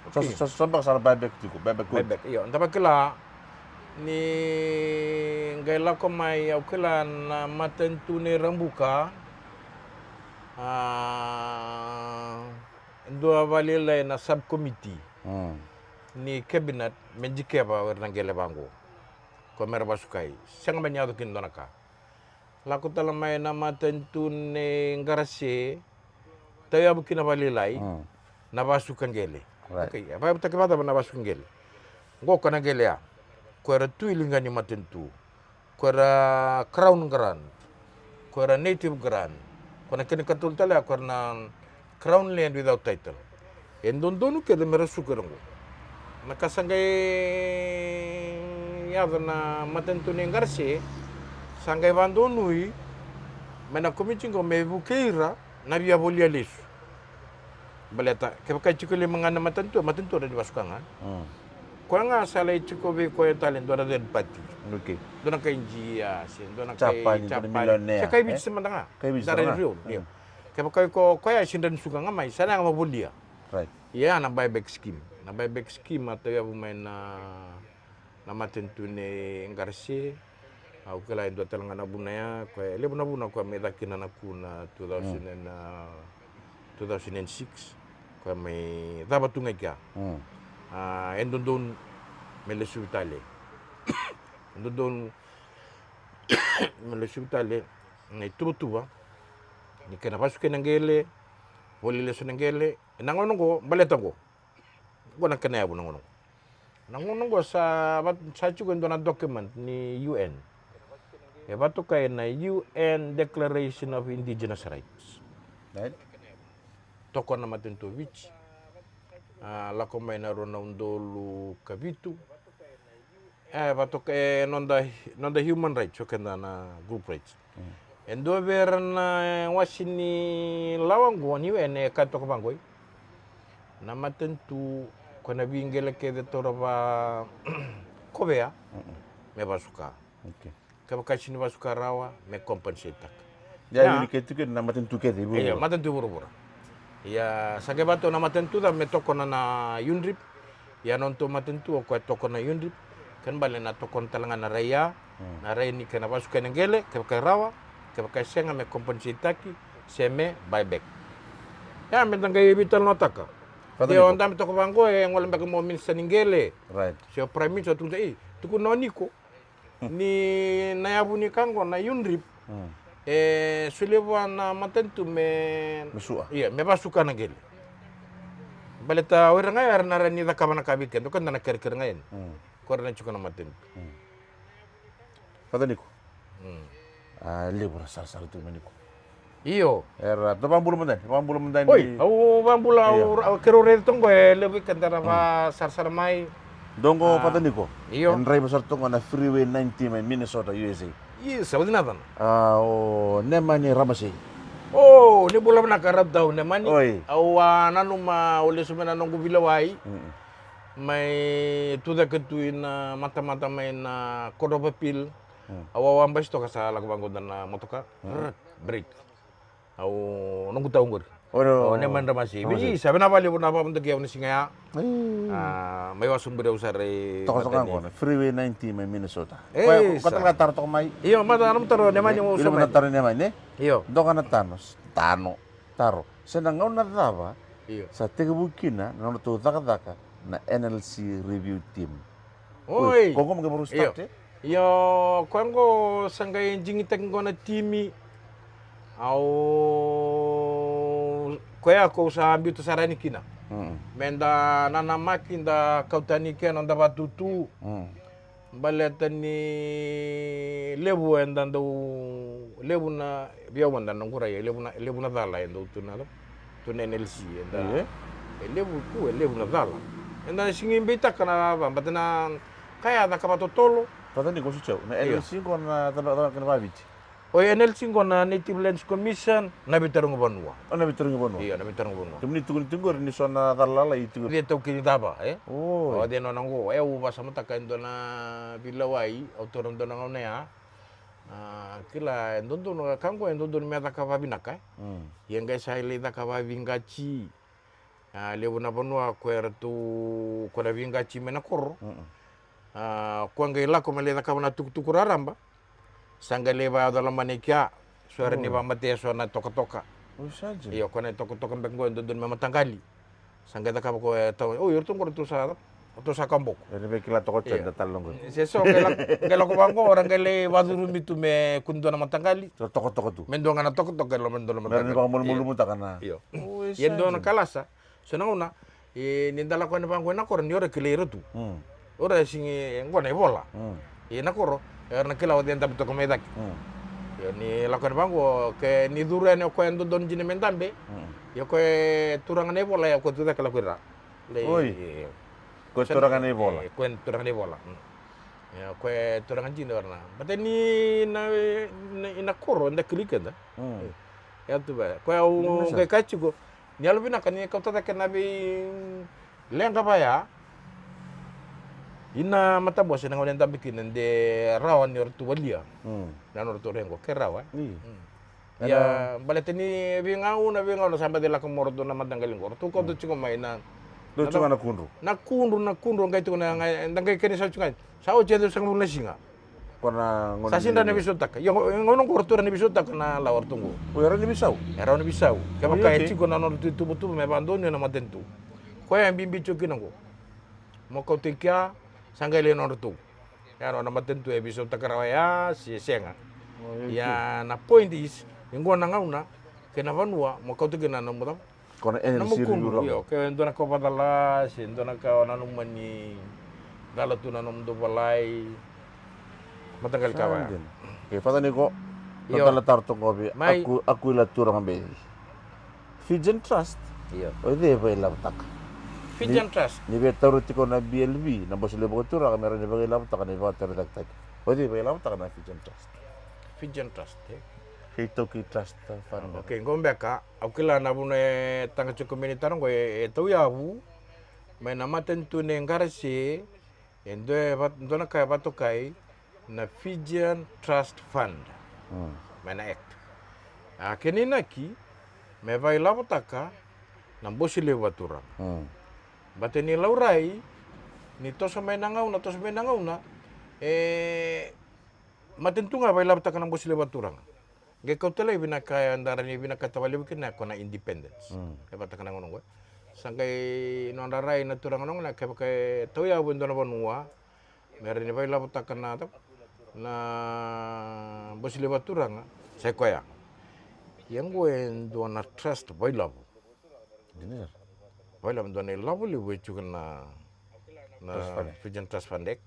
Okay. So, so, so, so beka sa na buyback tiko, buyback. Buyback, io. Da vakila ni qai lako mai, au kila na matanitu nei Rabuka. A, dua vakalailai na subcommittee, mm, ni cabinet me dikeva o ira na qele vaqo. Ko mera vasukai. Sega mani yaco kina dua na ka. Lako tale mai na matanitu nei Qarase, tauyavu kina vakalailai, mm, na vasuka qele. Right. Okay, e vakayavutaki vakacava na vasuka qele? Qo ko na qele ya. Ko era tu i liga ni matanitu. Ko era crown grant, ko era native grant, ko na kena ikatolu tale ya ko era na crown land without title. E dodonu kece mera suka ira qo. Na ka sa qai yaco na matanitu nei Qarase, sa qai vakadonui mai na komiti qo me vukei ira na via volia lesu. Baleta kevaka e tiko e lima ga na matanitu, matanitu rawa ni vasuka ga. Mm. Koya ga sa lai tiko vei koya tale dua na third party. Okay. Dua na kai Jia se dua na kai Japani, dua na Japani, milionea, se kai Viti, eh? Se mada ga. Kai Viti mada ga. Real, yeah. Mm. Kevaka o iko, koya e sega ni suka ga mai, sa na yaga mai volia. Right. Ia na buyback scheme. Na buyback scheme a tauyavu mai na, na matanitu nei Garse. Au kila e dua tale ga na vuna ya, koya e levu na vuna koya mai caka kina na ku na two thousand and, uh, two thousand and six, koya mai cava tu ga i kea. Mm. Ah, e dodonu me lesuvi tale. E dodonu me lesuvi tale na ituvatuva ni kena vasukai na qele, voli lesu na qele, ena gauna oqo, baleta oqo. Oqo na kena yavu na gauna oqo. Na gauna oqo sa va-, sa tiko e dua na document ni U N. E vatokai na U N Declaration of Indigenous Rights. Right. Toka na matanitu o Viti. A, lako mai na rua na udolu ka vitu. E, vatoka, e, noda, noda human rights, o keda na group rights. Mm. E dua vei ira na wase ni lawa oqo ni U N e kaya toka vaqo. Na matanitu, ko na veiqele kece taura vakovea, mm-mm, me vasuka. Okay. Kevaka e sega ni vasuka rawa, me compensate taka. Ia, ia, ni kei tu kei na matanitu kece i vuravura. Ia, matanitu i vuravura. Ia, sa qai vata na matanitu ca me tokona na UNDRIP. Ia, nodatou matanitu o koya e tokona na UNDRIP. Kena bale na tokona tale ga na rai ya, mm, na rai ni kena vasuka na qele, kevaka e rawa, kevaka e sega me compensate taki, se me buyback. Ia, me da qai veitalanoataka. Father Niko. Ia, o da me toka vaqo, e gole beka mo minister ni qele. Right. Se o prime minister, tukuna, e, tukuna o Niko. Ni na yavu ni ka oqo na UNDRIP, mm, e solia vua na matanitu me, me sua. Ia, me vasuka na qele. Baleta o ira ga era na rawa ni cakava na ka vei keda, o keda na kerekere ga yani. Mm. Ko ira na tiko na matanitu. Mm. Father Niko. Mm. A, levu ra sarasara tu mai Niko. Io. Era, tou vakabula mada ni, vakabula mada ni. Oi, au vakabula, io, au ra-, au keirau raica toka qo e levu vei keda era, mm, vakasarasara mai. Dou qo, a, Father Niko. Io. E draiva sara toka qo na Freeway ninety mai Minnesota, U S A. Io, sa oti na cana. A, o Nemani Ramasei. O, ni bula vinaka Rabdau Nemani. Oi. Au a nanuma au lesu mai na noqu veilewai. Mm. Mai tucake tu ina matamata mai na Court of Appeal. Mm. Au a basi toka sa lako vaqo na motoka. Mm. Brake. Au noqu tau qori. Oi, oi, oi. Au ne mandra masi. Vini, sa vinaka vakalevu na vakavodoki au na siga ya. Oi. A, mai Wasaburi au sa rai. Toka toka qo na Freeway ninety mai Minnesota. E, koya, koya sa. Tara toka mai. Io, mada na taro Nemani, mo sa mai. Taro Nemani, ne? Io. Doka na tano, tano, taro. Se na gauna cava, io, sa tekivu kina na nodratou cakacaka na N L C review team. Oi. Oi, ko qo mo qai varo start, e? Io, koya qo sa qai digitaki qo na timi. Au, koya ko sa biuta sara yani kina. Mm. Me da nanamaki, da kau tani kina, da vatutu. Mm. Baleta ni levu eda dau, levu na, vei au mada na noqu rai, e levu na, levu na cala e dau tu na, tu na N L C, eda. Io. E levu tu, e levu na cala. Eda sega ni beitaka na va, baleta na ka ya caka vakatotolo. Baleta ni ko sa tau, na, io, N L C qo na cala, cala kena vaviti. O N L C qo na Native Lands Commission, na veitarogi vanua. O, na veitarogi vanua. Io, na veitarogi vanua. Kemuni tukuni tiko qori ni so na cala lalai tiko. Via taukeni cava, e? Oi. O, de nona qo, e, au vakasamataka e dua na veilewai, au taura dua na gauna ya. A, kila, e dodonu, ka qo e dodonu me caka vavinaka, e? Mm. Ia qai sa lai caka vaviqati. A, levu na vanua ko eratou, ko na viqati mai na koro. Mm-mm. A, ko qai lako me lai cakava na tukutuku raraba. Sa qai lai vayaco lomani kea. So era ni, oi, vakamatea so na tokatoka. Oi, sa dina. Io, ko na tokatoka beka qo e dodonu me mataqali. Sa qai cakava ko e tau, oi, eratou qo eratou sa, eratou sa kaboko. Era via kila toka, io, na talo qo. Se so qai lako, qai lako vaqo, era qai lai vacurumi tu me kua ni dua na mataqali. Sa tokatoka tu. Me dua ga na tokatoka, e loma, dua na mataqali. Me ra ni vakamalumalumutaka na. Io. Oi, ia sa dua na dina. Kalasa. So na gauna, e, ni da lako yani vaqo ena koro, ni o ira kilai ira tu. Mm. O ira sega ni, e, qo na ivola. Mm. Ia na koro, era na kila o cei e dabe toka mai cake. Mm. Ia ni lako yani vaqo, ke ni curu yani o koya e dodonu dina me dabe. Mm. Ia o koya e turaga na ivola, ia o koya tu cake lako i ra. Oi. Ia, ia. Koya e turaga na ivola. Ia, koya e turaga na ivola. Mm. Ia, o koya e turaga dina o ira na. Baleta ni na, na, na koro, eda kilai keda. Mm. Ia tu va. Koya au qai kaya tiko, Ni yalovinaka ni kauta cake na veileqa vaya. Ina matabose na gauna e dabe kina de rawa ni ratou valia na nodratou reqo ke rawa. Ia baleta ni veigauna veigauna sa baci lako mai o ratou na mataqali qo, ratou kauta tiko mai na, dou tiko na kudru, na kudru, na kudru qai tiko na, da qai kena sau tiko ga. Sa oti e dua sagavulu na siga. Ko na gauna sa sini ra na veisautaka. Ia gauna qo ratou ra na veisautaka na lawa ratou qo. O era ni veisau. Era ni veisau. Kevaka e tiko na nodratou ituvatuva me vakadonui na matanitu. Koya e bibi tiko kina qo. Mo kauta i kea sa qai lai nodratou. Ia na matanitu e veisautaka rawa ya se sega. Ia na point is, i qo na gauna kei na vanua mo kauta kina na nomu cava. Ko na energy review. Io, ke dua na ka o vakacala se dua na ka o nanuma ni cala tu na nomudou valai. Mataqali ka vaya. Ke fata ni ko na tala taro toqo vei Aku, Akuila Turaga Beci. Fijian Trust. Io. O cei e vailavotaka? Fijian Trust. Ni via taura tiko na B L V, na Bose Levu Vakaturaga, me ra ni vailavotaka na ivakatarai caketaki. O cei e vailavotaka na Fijian Trust? Fijian Trust, e? Kei Tauki Trust Fund. Okay, qo beka au kila na vuna e taqa tiko mai ni taro qo e tauyavu mai na matanitu nei Qarase. E dua na ka e vakatokai na Fijian Trust Fund mai na Act. A kena inaki me vailavotaka na Bose Levu Vakaturaga. Bata ni laurai ni toso mai na gauna, toso mai na gauna, e matanitu ga vailavotaka na Bose Levu Vakaturaga. Qai kauta laivi na ka e dara ni vinakata vakalevu kina ko na independence. E vataka na gauna qo sa qai nodra rai na turaga na gauna kevaka e tauyavu e dua na vanua me ra ni vailavotaka na, na Bose Levu Vakaturaga, sa i koya. Ia qo e dua na trust vailavu. Vailavu, dua na ilavo levu e tiko na, na Fijian Trust Fund Act.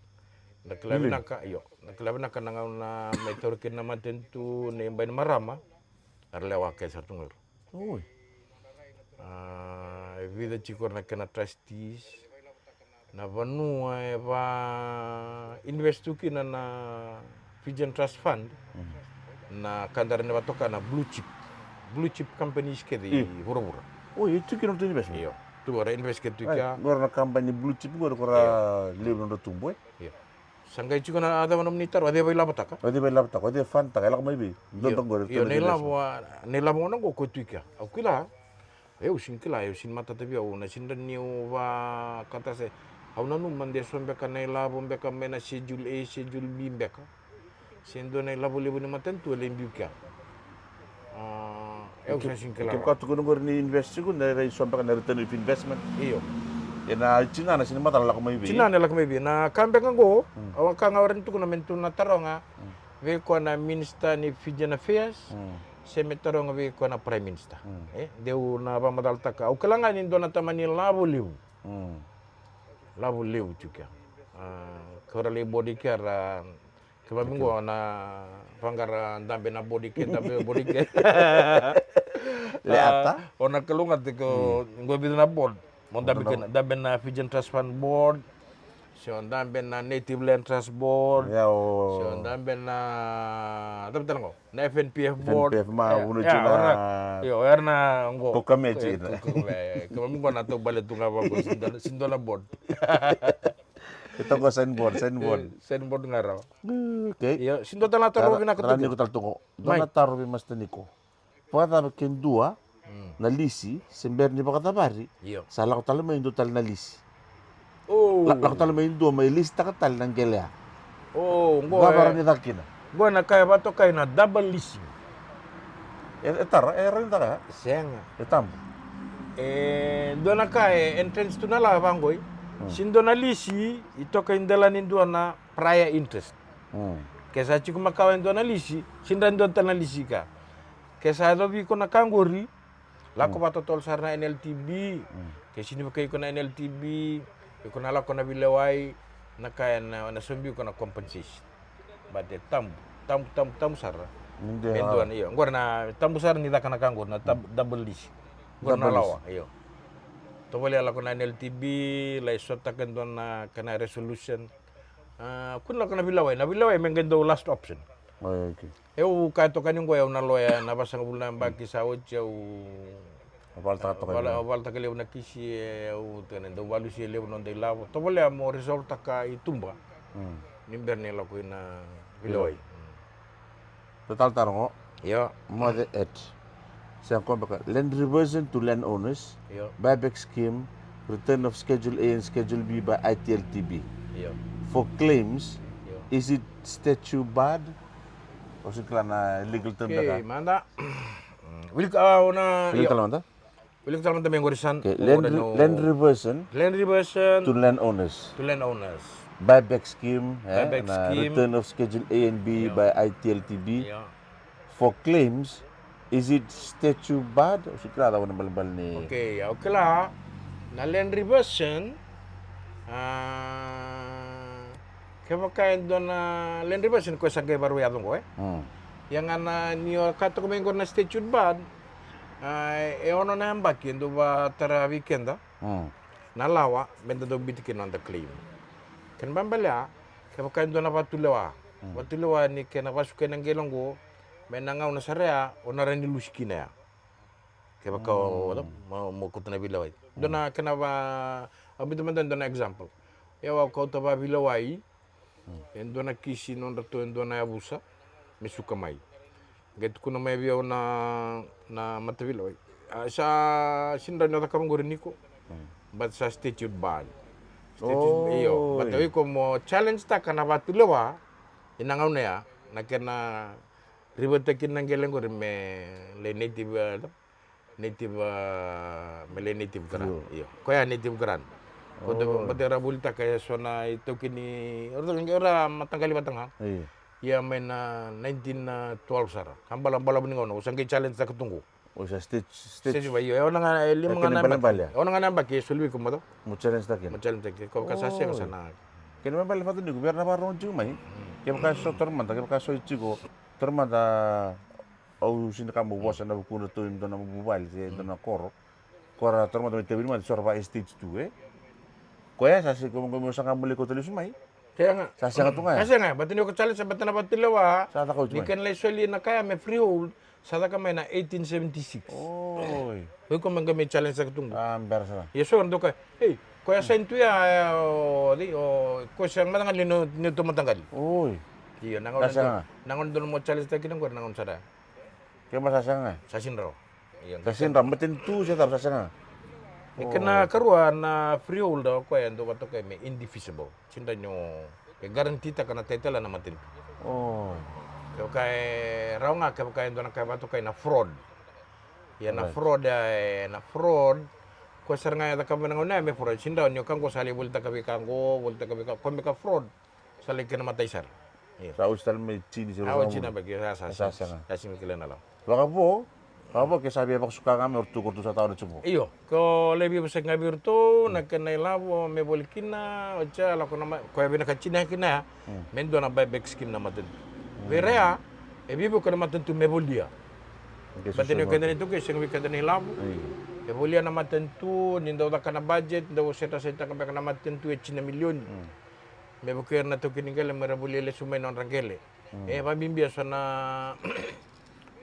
Da kila vinaka, io, da kila vinaka na gauna mai taura kina na matanitu nei Bainimarama. Era lewa kece sara tu ga ira. Oi. A, e vica tiko na kena trustees. Na vanua e va invest tu kina na Fijian Trust Fund, na ka dara ni vatoka na blue chip, blue chip companies kece i vuravura. Oi, e tu kina na investment. Io, tu era invest kece tu kea. Qora na company blue chip qori ko ra levu nodra tubu e. Io. Sa qai tiko na a cava nomuni taro, a cei vailavotaka? A cei vailavotaka, a cei fund taka, e lako mai vei? Io, na ilavo, na ilavo gona qo ko tu kea. Au kila. Au sini kila, au sini matata vei au, na sini dra niu vakatase. Au nanuma de so beka na ilavo beka mai na Schedule A, Schedule B beka. Se dua na ilavo levu ni matanitu e lai biu kea. Au sa sini kila. Kevaka tukuna qori ni invest tiko, na rai so beka na return of investment. Io. E na tinana sini matala lako mai vei? Tinana e lako mai vei? Na ka beka qo, au ka ga ora ni tukuna me tu na taroga. Vei koya na Minister ni Fijian Affairs, se me taroga vei koya na Prime Minister. E deu na vakamacalataka. Au kila ga ni dua na tamani lavo levu. Lavo levu tiko kea. Ka ra lai bodi kea ra, keimami qo na vaqara dabe na bodi ke, dabe bodi ke. Leata. O na kalougata ke o qo e vica na board. Mo dabe kina, dabe na Fijian Trust Fund Board. Se o dabe na Native Land Trust Board. Se o dabe na, dabe tale qo na F N P F Board. F N P F ma vunu tiko na. Io, era na qo. Koka me tiko na. Keimami qo na taubale tu ga vaqo, sini dua na board. E toka sign board, sign board. Sign board ga rawa. Okay. Io, sini dua tale na taro vinaka tu. Niko tale tu qo. Dua na taro vei Master Niko. Vakacava ke dua na lisi se bera ni vakacavari, sa lako tale mai dua tale na lisi. Lako tale mai dua mai lisitaka tale na qele ya. Cava ra ni caka kina? Qo na ka e vakatokai na double leasing. E tara, e rawa ni caka ya? Sega. E tabu. E dua na ka e entrance tu na lawa vaqoi. Se dua na lisi i toka i dela ni dua na prior interest. Ke sa tiko makawa e dua na lisi, se dra dua tale na lisi ka. Ke sa yacovi iko na ka qori, lako vakatotolo sara na N L T B. Ke sini vukei iko na N L T B, iko na lako na veilewai, na ka ena sobi iko na compensation. But e tabu, tabu, tabu, tabu sara. Me dua na, io, qori na tabu sara ni caka na ka qori na double lease. Qori na lawa, io. Tovolea lako na N L T B, lai sotaka e dua na kena resolution. Kua ni lako na veilewai, na veilewai me qai dau last option. Au kaya toka ni qo au na loya na vasagavulu na yabaki sa oti au Valataka toka. Vala, valataka levu na kisi, e, au tena dau valusi e levu noda ilavo. Tovolea mo resolve taka i tuba. Mm. Ni bera ni lako ina vilewai. Io. Tatalo taro qo. Io. Mother et. Sa qo beka, land reversion to land owners. Io. Buyback scheme, return of Schedule A and Schedule B by I T L T B. Io. For claims, io, is it statute barred? O se kila na legal term beka. Mada. Wilika, ah, ona, io. Wilika mada. Wilika tale mada mai qori sa. Okay, land reversion. Land reversion. To land owners. To land owners. Buyback scheme, eh, buyback scheme. Return of Schedule A and B by I T L T B. Io. For claims, is it statute barred? O se kila cava na balebale ni. Okay, au kila na land reversion. Ah, kevaka e dua na land reversion ko sa qai vakarau yaco qo, eh? Mm. Ia ga na ni o kaya toka mai qori na statute barred. Ah, e ono na yabaki e dau vakatara vei keda na lawa me da dau biuta kina noda claim. Kena ibalebale ya, kevaka e dua na vatulewa, vatulewa ni kena vasukai na qele oqo, mai na gauna sara ya o na rawa ni lusi kina ya. Kevaka o, mo, mo kauta na veilewai. Dua na kena va, au biuta mada dua na example. Ia au kauta vaveilewai e dua na kisi nodratou e dua na yavusa me suka mai. Qai tukuna mai vei au na, na mataveilewai. Ah, sa sega ni rawa ni o cakava qori Niko. But sa statute barred. Statute, io. But o iko mo challenge taka na vatulewa ina gauna ya, na kena revert taki na qele qori me lai native, eh, native, ah, me lai native grant. Io. Io. Koya native grant. Ko dau, baleta era volitaka e so na itaukei ni, era, era mataqali vata ga. Io. Ia mai na nineteen twelve sara. Ka bala, balavu ni gauna, au sa qai challenge taka tu qo. O sa state, state. State va, io, e ono ga, e lima ga na yabaki. E ono ga na yabaki e soli vei iko mada. Mo challenge taka kina. Mo challenge taka kina. Ko ka sa sega sa na. Kena ibalebale Father Niko, vei ira na vakarorogo tiko mai. Kevaka so tara mada, kevaka so tiko, tara mada. Au sega ni kaya mo vosa ena vukudra tu e dua na vuvale se dua na koro. Ko ra taura mada mai Tavini mada, so ra va estates tu, e? Koya sa sega, ko, ko, mo saga mo lai kauta lesu mai. Sega. Sa sega tu ga ya. Sa sega, baleta ni o ka challenge, baleta na vatulewa. Sa caka oti mai. Ni kena lai soli na ka ya me freehold, sa caka mai na eighteen seventy-six. Oi. Ko iko me qai mai challenge saka tu qo. A, bera sara. Ia so ra doka, ei, koya sign tu ya, e, o, o, ko sega mada ga ni, ni, ni tu mataqali. Oi. Io, na gauna, sa sega, na gauna donu mo challenge taki na qori, na gauna sara. Kena ibalebale sa sega ga. Sa sega ni rawa. Io, sa sega ni rawa, matanitu se cava, sa sega ga. Ni kena karua na freehold o koya e dau vakatokai me indivisible. Sega ni o, e guarantee taka na title na matanitu. Kevaka e rawa ga, kevaka e dua na ka e vakatokai na fraud. Ia na fraud, e, na fraud. Ko sara ga e cakava na gauna ya me fraud. Sega ni rawa ni o ka qo sa lai volitaka vei ka qo, volitaka vei ka, ko me ka fraud. Sa lai kena matai sara. Io. Sa oti tale mai tini se, a, oti na baki, sa, sa, sa sega. Sa sega ni kila na lavo. Vakavo, vakavo ke sa via vakasuka ga me o ratou, ko ratou sa taura tiko. Io, ko lai veivosaki ga vei iratou, na kena ilavo me voli kina, oti ya lako na ma, koya vinaka tini kina ya, me dua na buyback scheme na matanitu. Vei ira ya, e veivuke na matanitu me volia. Baleta ni o keda na iTaukei, sega vei keda na ilavo. Io. E volia na matanitu, ni dau caka na budget, dau setasetaka beka na matanitu e tini na milioni. Me vukei ira na taukei ni qele me ra volia lesu mai na nodra qele. E, vakabibi so na,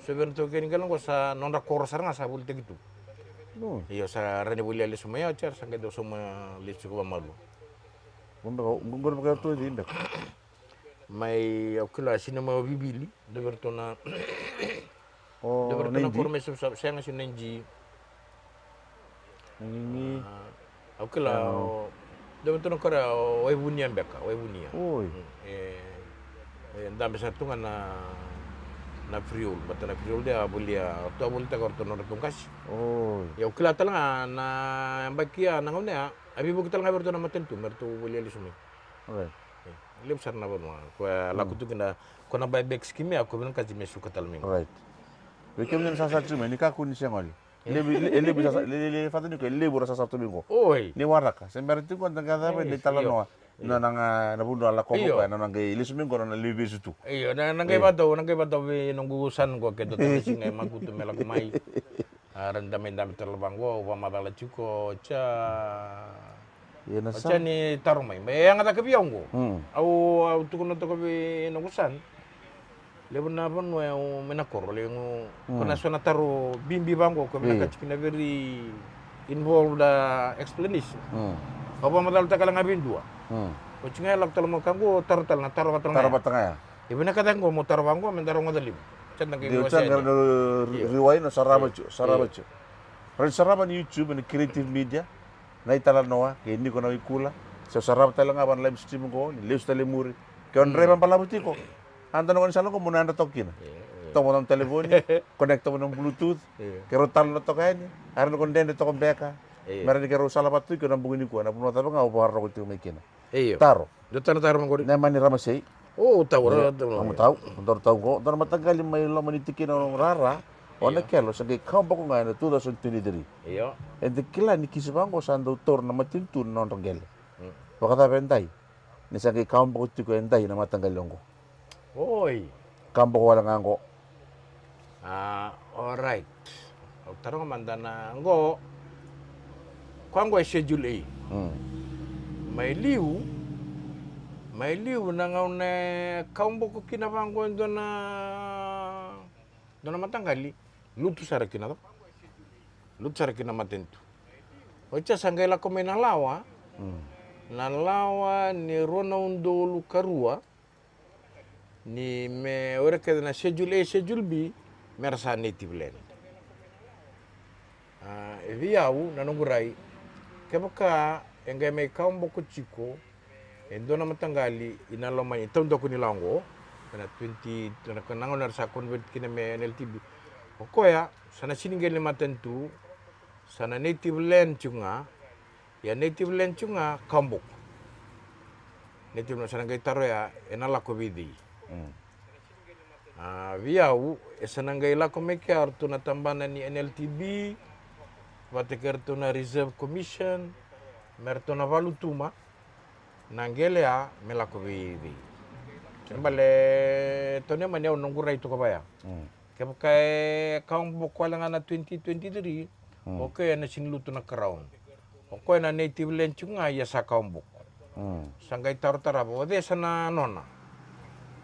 so vei ira na taukei ni qele qo sa nodra koro sara ga sa volitaki tu. Io, sa rawa ni volia lesu mai, oti ya ra sa qai dau sauma lesu tiko vakamalua. Qo beka, qo, qo beka iratou e cei beka? Mai, au kila, sega ni mai o Vivili, dua vei iratou na, dua vei iratou na koro mai Savusavu, sega, sega ni Naiji. Ni, ni. A, au kila, o, dua vei iratou na koro ya o Waivunia beka, Waivunia. Oi. Mm, e, e dabe sara tu ga na, na freehold, baleta na freehold ya a volia, ratou a volitaka o ratou na nodratou qase. Oi. Ia au kila tale ga na yabaki ya, na gauna ya, a veivuke tale ga vei iratou na matanitu me ratou volia lesu mai. Right. E, levu sara na vanua ko e lako tu kina, ko na buyback scheme ya, ko vinakati me suka tale mai. Right. Vei kemuni na sasara tiko mai, ni kakua ni se gole. Levu, le, levu sasa, le, le, le, Father Niko, levu ra sasara tu mai qo. Oi. Ni waraka, se bera tiko da qai cava, ni talanoa. Na, na, na, na vanua lako mai qo, na, na qai lesu mai qo, na levu vesu tu. Io, na, na qai vakatau, na qai vakatau vei noqu son qo, ke dua tale na siga e makutu me lako mai. A, ra da mai dabe tale vaqo, au vakamacala tiko, oti ya. Ia na sa, oti ya ni taro mai. Me yaga cake vei au qo. Mm. Au, au tukuna toka vei noqu son. Levu na vanua e au mai na koro, levu ko na so na taro bibi vaqo ko vinakati kina very involved, ah, explanation. Au vakamacalataka ga vei dua. Oti ga e lako tale mai ka qo, taro tale na taro vata ga ya. E vinakata qo mo taro vaqo me da rogoca levu. Sa da qai rewind, o sarava tiko, sarava tiko. Raica, sarava ni YouTube, ni Creative Media, na italanoa kei Niko Nawaikula. Se o sarava tale ga va na live stream qo, ni lesu tale muri. Ke o draiva balavu tiko, a dua na gone sala qo mo na yadra toka kina. Toka mo na talevoni, connect toka mo na Bluetooth. Ke rau talanoa toka yani, a rawa ni ko dredre toka beka. Me rawa ni ke rau sala vata tu kina na bogi nikua, na vanua cava ga o vakarorogo tiko mai kina. Taro. Dua tale na taro mai qori. Neimani Ramasei. O tau, tau, tau qo, dua na mataqali mai loma ni tikina o Rara, o Nakelo, sa qai kau boko ga ena two thousand twenty-three. Eda kila ni kisi vaqo sa dau taura na matanitu na nodra qele. Vakacava e dai? Ni sa qai kau boko tiko e dai na mataqali oqo. Oi. Kau boko wale ga qo. Ah, alright. Au taroga mada na qo. Koya qo e Schedule A. Mai liu, mai liu na gauna e kau boko kina vaqo e dua na, dua na mataqali. Lutu sara kina, lutu sara kina matanitu. Oti sa qai lako mai na lawa. Na lawa ni rua na udolu ka rua. Ni me o ira kece na Schedule A, Schedule B, me ra sa native land. Ah, e vei au, na noqu rai, kevaka e qai mai kau boko tiko e dua na mataqali ina loma ni taudaku ni lawa qo, ena twenty, na gauna era sa convert kina me N L T B. O koya sa na sini qele ni matanitu, sa na native land tiko ga. Ia native land tiko ga kau boko. Native land, sa na qai taro ya, ena lako vei cei? Ah, vei au, e sa na qai lako mai kea o ratou na tabana ni N L T B vata kei ratou na Reserve Commission, me ratou na vakalutuma na qele ya me lako vei cei. Kena bale, Tony, mani au noqu rai toka vaya. Kevaka e kau boko wale ga na twenty twenty-three, o koya ena sini lutu na Crown. O koya na native land tiko ga, ia sa kau boko. Sa qai taro tarava, o cei sa na nona?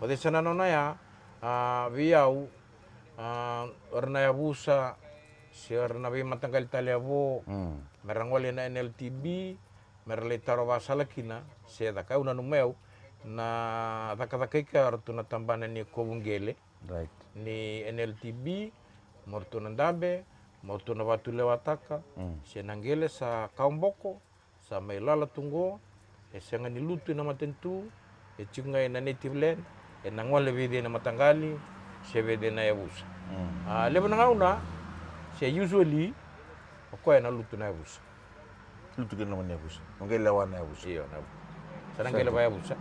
O cei sa na nona ya? Ah, vei au, ah, o ira na yavusa se o ira na veimataqali tale yavo, me ra gole na N L T B, me ra lai taro vakasala kina, se caka. Au nanuma, au na cakacaka i kea o ratou na tabana ni kovu qele ni N L T B, mo ratou na dabe, mo ratou na vakatulewataka se na qele sa kau boko, sa mai lala tu qo, e sega ni lutu ina matanitu, e tiko ga ina native land, ena gole vei cei na mataqali se vei cei na yavusa. Ah, levu na gauna, se usually, o koya ena lutu na yavusa. Lutu kina na yavusa. O qai lewa na yavusa. Io, na yavusa. Sa na qai lewa yavusa.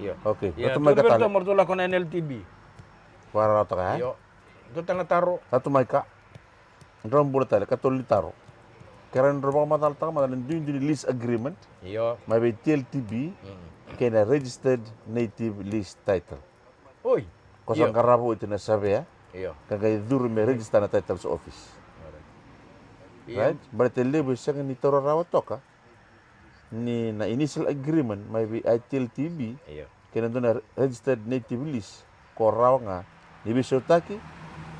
Io. Okay. Io, ratou mai ka tale, ratou lako na N L T B. Vakarautaka, e? Io. Dua tale na taro. Ratou mai ka. Drau bula tale, ka tolu ni taro. Ke rawa ni drau vakamacalataka mada na duidui ni lease agreement mai vei T L T B kei na registered native lease title. Oi. Ko sa qarava oti na savea ka qai curu me register na titles office. Right? Baleta e levu e sega ni taura rawa toka ni na initial agreement mai vei T L T B kei na dua na registered native lease, ko rawa ga ni veisautaki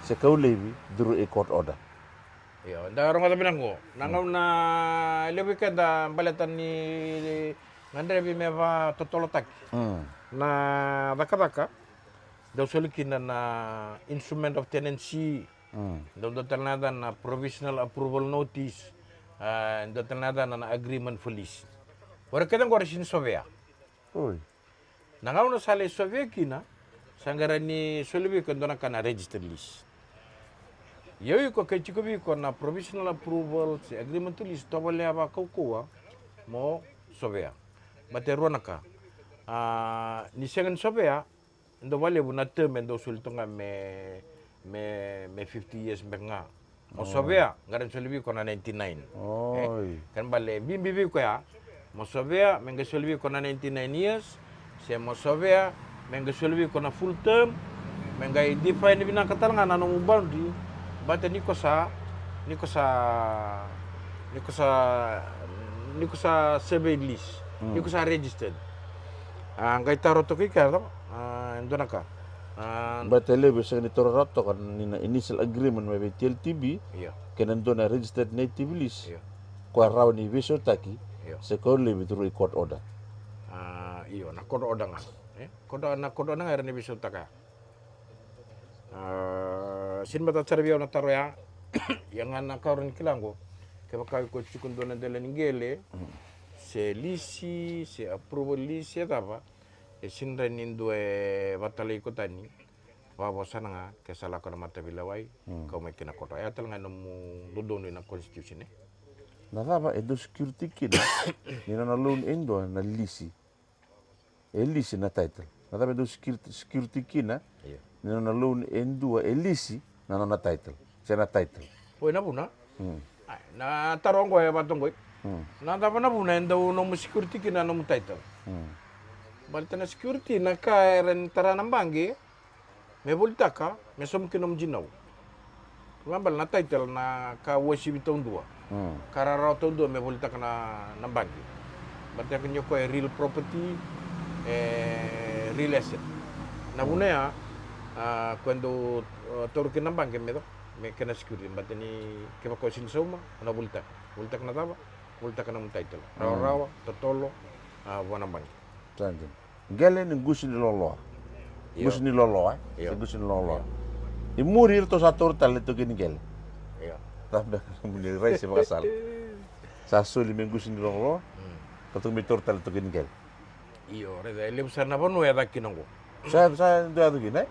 se kau laivi through a court order. Io, da rogoca vinaka qo. Na gauna e levu vei keda baleta ni gadrevi me vakatotolotaki na cakacaka, dau soli kina na instrument of tenancy, dau dua tale na yacana na provisional approval notice, ah, dua tale na yacana na agreement for lease. O ira kece qo era sini sovea. Oi. Na gauna sa lai sovea kina, sa qai rawa ni soli vei iko e dua na ka na registered lease. Ia o iko ke tiko vei iko na provisional approval se agreement to lease, tovolea vakaukauwa mo sovea. Baleta e rua na ka. Ah, ni sega ni sovea, e dau vakalevu na term e dau soli toka ga me, me, me fifty years beka ga. Mo sovea, qai rawa ni soli vei iko na ninety-nine. Oi. Kena bale, bibi vei koya mo sovea, me qai soli vei iko na ninety-nine years, se mo sovea, me qai soli vei iko na full term, me qai define vinaka tale ga na nomu boundary, baleta ni ko sa, ni ko sa, ni ko sa, ni ko sa survey lease, ni ko sa registered. Ah, qai taro toka i kea, ah, e dua na ka. Baleta e levu e sega ni taura rawa toka ni na initial agreement mai vei T L T B kei na dua na registered native lease, koya rawa ni veisautaki se koya levu through a court order. Io, na court order ga. E? Court, na court order ga era ni veisautaka ya. A, sega ni matata sara vei au na taro ya. Ia ga na ka au rawa ni kila qo, kevaka o iko tiko dua na dela ni qele, se lisi, se approval lisi, se cava, e sega ni dua e vatalai iko tani. Vakavo sara ga ke sa lako na mataveilewai, kau mai kina koto. E a tale ga e nomu dodonu ina constitution, e? Na cava e dau security kina ni nona loan e dua na lisi? E lisi na title. Na cava e dau security, security kina ni nona loan e dua e lisi na nona title se na title? Oi, na vuna? Ai, na taro oqo e vatoqoi. Na cava na vuna e dau nomu security kina nomu title? Baleta na security na ka era ni tara na baqe me volitaka me sauma kina nomu dinau. Kila bale na title na ka uasivi taudua, ka rawarawa taudua me volitaka na, na baqe. Baleta ni o koya e real property, e real asset. Na vuna ya, a, koya dau, a, taura kina na baqe me, me kena security. Baleta ni kevaka o sega ni sauma, o na volitaka. Volitaka na cava? Volitaka nomu title. Rawarawa, totolo, a, vua na baqe. Sa dina. Qele ni qusi ni loloa. Io. Qusi ni loloa, e? Io. Se qusi ni loloa. Io. I muri iratou sa taura tale na itaukei ni qele. Io. Sa beka na nomuni rai se vakasala. Sa soli me qusi ni loloa. Ratou me taura tale na itaukei ni qele. Io, raica, e levu sara na vanua e caka kina oqo. Sa, sa dua yaco kina, e?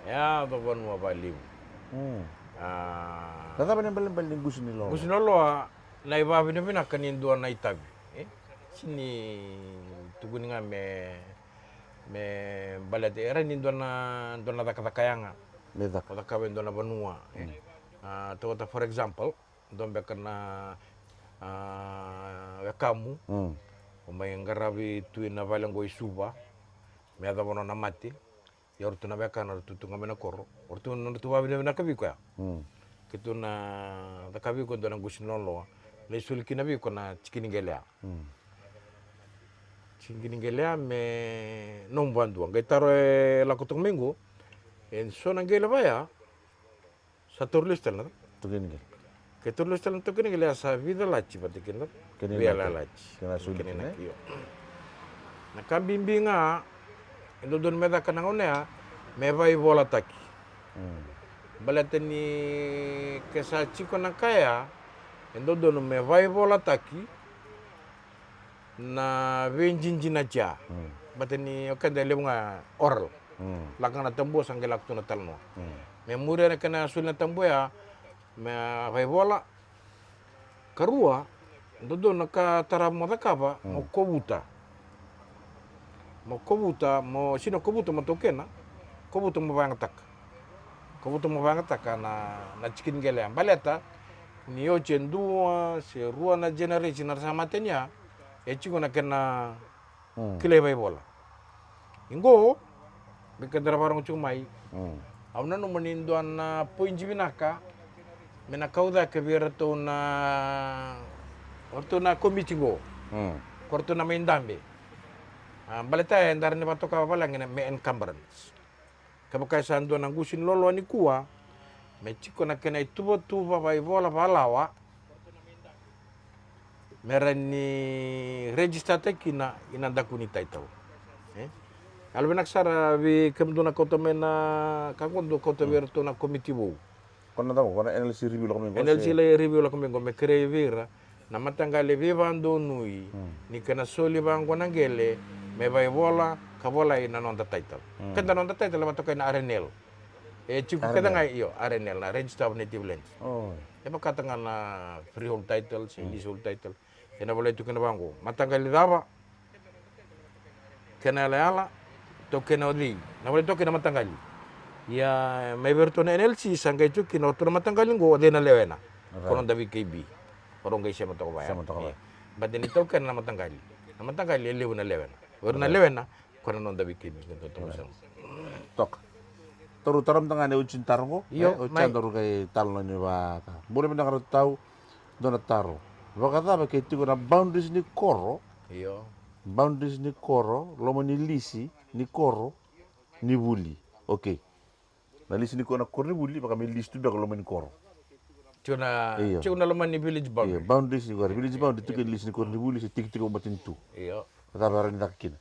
E yaco vanua vakalevu. A. Na cava na ibalebale ni qusi ni loloa? Qusi ni loloa, na ivakavinavinaka ni dua na itavi, e? Sega ni tukuni ga me, me baleta, e rawa ni dua na, dua na cakacaka yaga. Me caka. O cakava e dua na vanua, e? A, tou vata, for example, dua beka na, a, wekamu, o mai qaravi tu ina vale qo i Suva, me yacova nona mate. Ia o ratou na wekana ratou tu ga mai na koro, o ratou na, ratou vakavinavinaka vei koya. Keitou na caka vei iko dua na qusi ni loloa, lai soli kina vei iko na tiki ni qele ya. Tiki ni qele ya me nomu vadua. Qai taro e lako toka mai qo, e so na qele vaya sa taura lesu tale na itaukei ni qele. Ke taura lesu tale na itaukei ni qele, a sa vica lati vata kina na veiyalayalati. Kena soli kina, e? Io. Na ka bibi ga e dodonu me caka na gauna ya, me vaivolataki. Baleta ni ke sa tiko na ka ya, e dodonu me vaivolataki na veidinadinati ya. Baleta ni o keda e levu ga oral. Lako ga na tabua sa qai lako tu na talanoa. Me muria na kena soli na tabua ya, me vaivola. Karua, dodonu na ka tarava mo cakava, mo kovuta. Mo kovuta, mo, sega ni kovuta mo taukena, kovuta mo vakayagataka. Kovuta mo vakayagataka na, na tiki ni qele ya. Baleta ni oti e dua se rua na generation era sa mate ni ya, e tiko na kena kilai vaivola. Iqo, me keda ra vakarogo tiko mai. Au nanuma ni dua na poidi vinaka me na kau cake vei iratou na, o ratou na komiti qo. Ko ratou na mai dabe. A, baleta e dara ni vakatoka vavalagi na me encumbrance. Kevaka e sa dua na qusi ni loloa nikua, me tiko na kena ituvatuva vaivola vakalawa, me ra ni register-taki kina ina daku ni title. E? Yalo vinaka sara vei kemudou na kauta mai na ka qo, dou kauta vei iratou na komiti vou. Ko na cava, ko na N L C review lako mai qo, N L C se? Lai review lako mai qo, me kerei vei ira na mataqali veivakadonui ni kena soli vaqo na qele me vaivola ka volai na noda title. Keda noda title e vakatokai na R N L. E tiko kece ga, io, R N L, na Register of Native Lands. E vakataka na freehold title se leasehold title. E na volai tu kina vaqo, mataqali cava, kena yalayala, taukena o cei. Na volai taukena mataqali. Ia mai vei iratou na N L C sa qai tu kina o ratou na mataqali qo, o cei na lewena. Ko noda V K B. O rau qai sema toka vaya. Sema toka vaya. Baleta ni taukena na mataqali. Na mataqali e levu na lewena. O ira na lewena, ko na noda V K B. Toka. Toru taro mada ga na iotioti ni taro qo. Io, oti mai. Daru qai talanoa ni vaka. Bula vinaka ratou. Dua na taro. Vakacava ke tiko na boundaries ni koro? Io. Boundaries ni koro, loma ni lisi ni koro ni vuli. Okay. Na lisi ni koro, na koronivuli, vaka me lisi tu beka loma ni koro. Tiko na, io, tiko na loma ni village boundary. Io, boundaries ni koro. Village boundary, tiko na lisi ni koronivuli, se tikitiki o matanitu. Io. Cava era ni caka kina.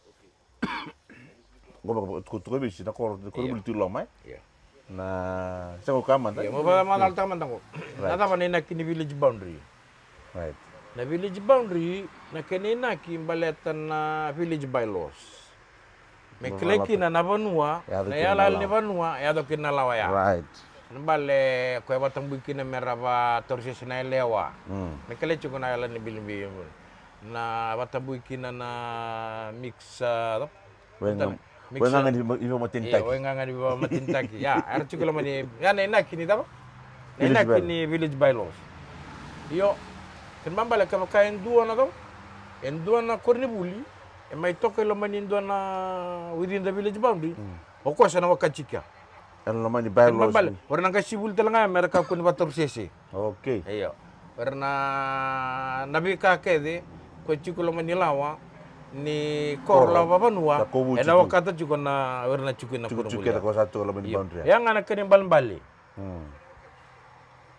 Qo beka tukutuku vei si na koro, koronivuli tu loma, e? Io. Na, sa qo ka mada. Io, mo vaka mada, tau mada qo. Right. Na cava na inaki ni village boundary? Right. Na village boundary, na kena inaki baleta na village bylaws. Me kilai kina na vanua, na yalayala ni vanua, e yaco kina na lawa ya. Right. Na bale ko e vatabui kina me ra vatauri sese na yalewa. Mm. Me kilai tiko na yala ni bilibi. Na vatabui kina na mix, ah, waigaga ni, ni vakamatenitaki. Io, waigaga ni vakamatenitaki. Ya, era tiko loma ni, ya na inaki ni cava? Na inaki ni village bylaws. Io, kena ibalebale kevaka e dua na cava? E dua na koronivuli e mai toka i loma ni dua na within the village boundary. Mm. O koya sa na waka tiko ya. Ena loma ni bylaws. Kena ibalebale, o ira na qasenivuli tale ga ya me ra kakua ni vatauri sese. Okay. Io. O ira na, na veika kece ko e tiko loma ni lawa ni koro, lawa vavanua, ena wakata tiko na, o ira na tiko na koronivuli. Tiko kece ko sa tiko loma ni boundary. Io. Ya ga na kena ibalebale. Mm.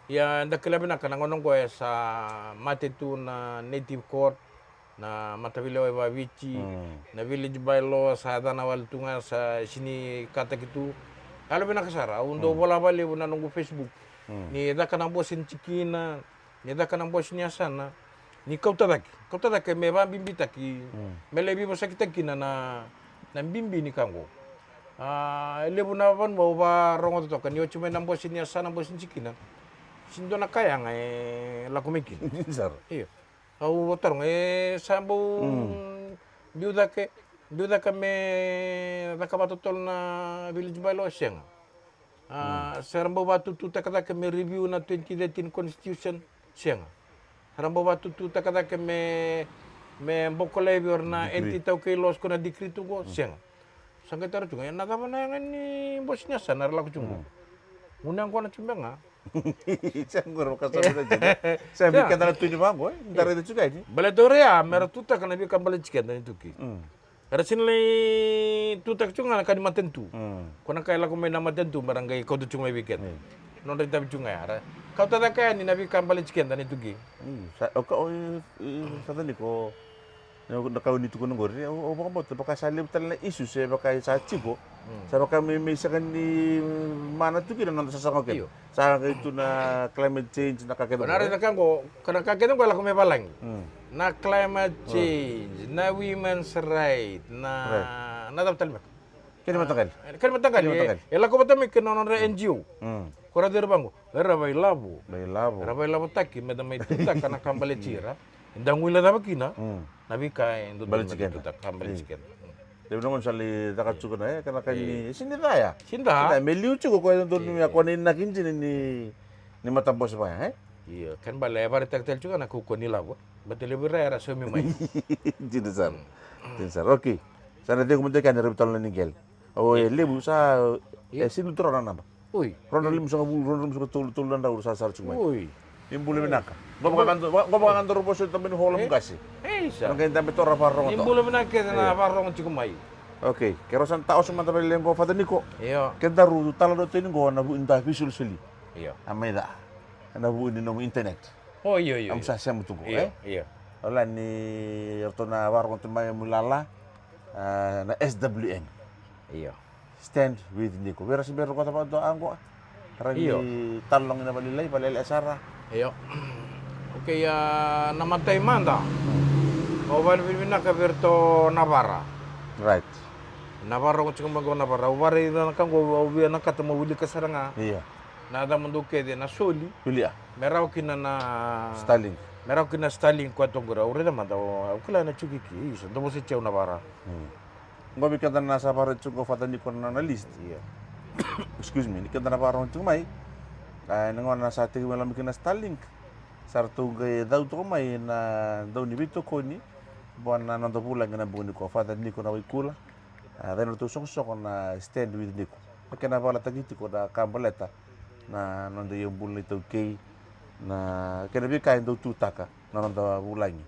Ia, da kila vinaka na gauna oqo e sa mate tu na native court, na mataveilewai vakaviti, mm, na village bylaw sa yacana wale tu ga, sa sega ni kataki tu. Yalo vinaka sara, au dau, mm, vola vakalevu na noqu Facebook. Mm. Ni caka na bose ni tikina, ni caka na bose ni yasana, ni kauta cake, kauta cake me vakabibitaki, mm, me lai veivosakitaki kina na, na bibi ni ka oqo. A, e levu na vanua au varogoca toka, ni oti mai na bose ni yasana, bose ni tikina, sega ni dua na ka yaga e lako mai kina. Sara. Io. Au taroga, e sa bau, mm, biu cake, biu cake me caka vakatotolo na village bylaw, sega. A, mm, se ra bau vakatututaka cake me review na twenty thirteen constitution, sega. Se ra bau vakatututaka cake me, me boko laivi o ira na, decree, anti-taukei laws, ko na decree tu qo, mm, sega. Sa qai taro tu ga, e na cava na yaga ni bose ni yasana era lako tu qo? Mm. Gunu yaqona tu beka ga. Sa qori vaka sa vei keda na tu ni vaqo, e? Da raica tu ga ni. Baleta o ira ya, me ra tutaka na veika baleti keda ni tu kei. Mm. Era sega ni lai tutaka tu ga na ka ni matanitu. Mm. Ko na ka e lako mai na matanitu, me ra qai kauta tu mai vei keda. Mm. Nodra itavi tu ga ya, ra kauta cake yani na veika baleti keda ni tu kei. Mm. Sa, o ka, o, e, e, sa tani ko, na ka o ni tukuna qori, au, au vakabauta, vaka sa levu tale na issues, e vaka sa tiko. Mm. Sa vaka me, me sega ni mana tu kina na noda sasaga kece. Io. Sa qai tu na climate change, na ka kece. Na, qo, na ka kece qo e lako mai valagi. Mm. Na climate change, na women's right, na, right, na cava tale beka? Kena mataqali. Kena mataqali. Kena mataqali. E, e lako vata mai kei na nodra N G O. Mm. Ko ra cei vaqo? Era vailavo. Vailavo. Era vailavotaki me da mai tutaka na ka baleti ira. Da guilecava kina, mm, na veika e dodonu me tutaka, ka baleti keda. Io. Levu na gauna sa lai caka tiko na, e, ka na ka ni, e, sega ni ca ya. Sega ni ca. Sega ni ca, me liu tiko ko e dodonu ya, ko na inaki dina ni, ni matabose vaya, e? Io, kena ibalebale e vakaraitaki tale tiko na kaukauwa ni lavo. Baleta levu ira era saumi mai. Dina sara. Mm. Dina sara. Okay. Sa na cegu mada kina e rauta tale na ni qele. O, e levu sa, e, sega ni toro na naba. Oi. Rua na limasagavulu, rua na limasagavulu tolu, tolu na drau sa sara tiko mai. Oi. Ni bula vinaka. Qo vaka ga, qo vaka ga daru vosa tabani hall of qase. Ei, sa. Qai dabe toro vakarorogo toka. Ni bula vinaka kece na vakarorogo tiko mai. Okay, keirau sa na taoso mada vale qo Father Niko. Io. Kedaru talanoataki qo na vu ni da veisolisoli. Io. A mai ca. Na vu ni nomu internet. O, io, io. Au sa sema tu qo, e? Io. Au lani ratou na vakarorogo tu mai, au lala, a, na S W N. Io. Stand with Niko. Vei ira se bera rogoca vakadua qo. Ra ni talanoa na valelai, valelai sara. Io. Okay, a, na matai mada. Au vakavinavinaka vei iratou na vara. Right. Na vara, au tiko mai qo na vara. Au vara ira na ka qo, au via na ka ta, mo wilika sara ga. Io. Na yacamudou kece na soli. Solia. Me rawa kina na Starlink. Me rawa kina na Starlink koya toka qori. Au raica mada, au kila na Chuukiki. Isa, dou vosoti au na vara. Hmm. Qo vei keda na sa vara tiko qo Father Niko na, na list. Io. Excuse me, ni keda na vara tiko mai. A, na gauna sa tiko mai loma kina na Starlink. Sa ratou qai cau toka mai na dau ni veitokoni. Vua na noda vulagi na bogi nikua, Father Niko Nawaikula. A, cau na nodratou soqosoqo na Stand with Niko. Na kena valataki tiko na ka baleta na noda iabula na iTaukei, na kena veika e dau tutaka na noda vulagi.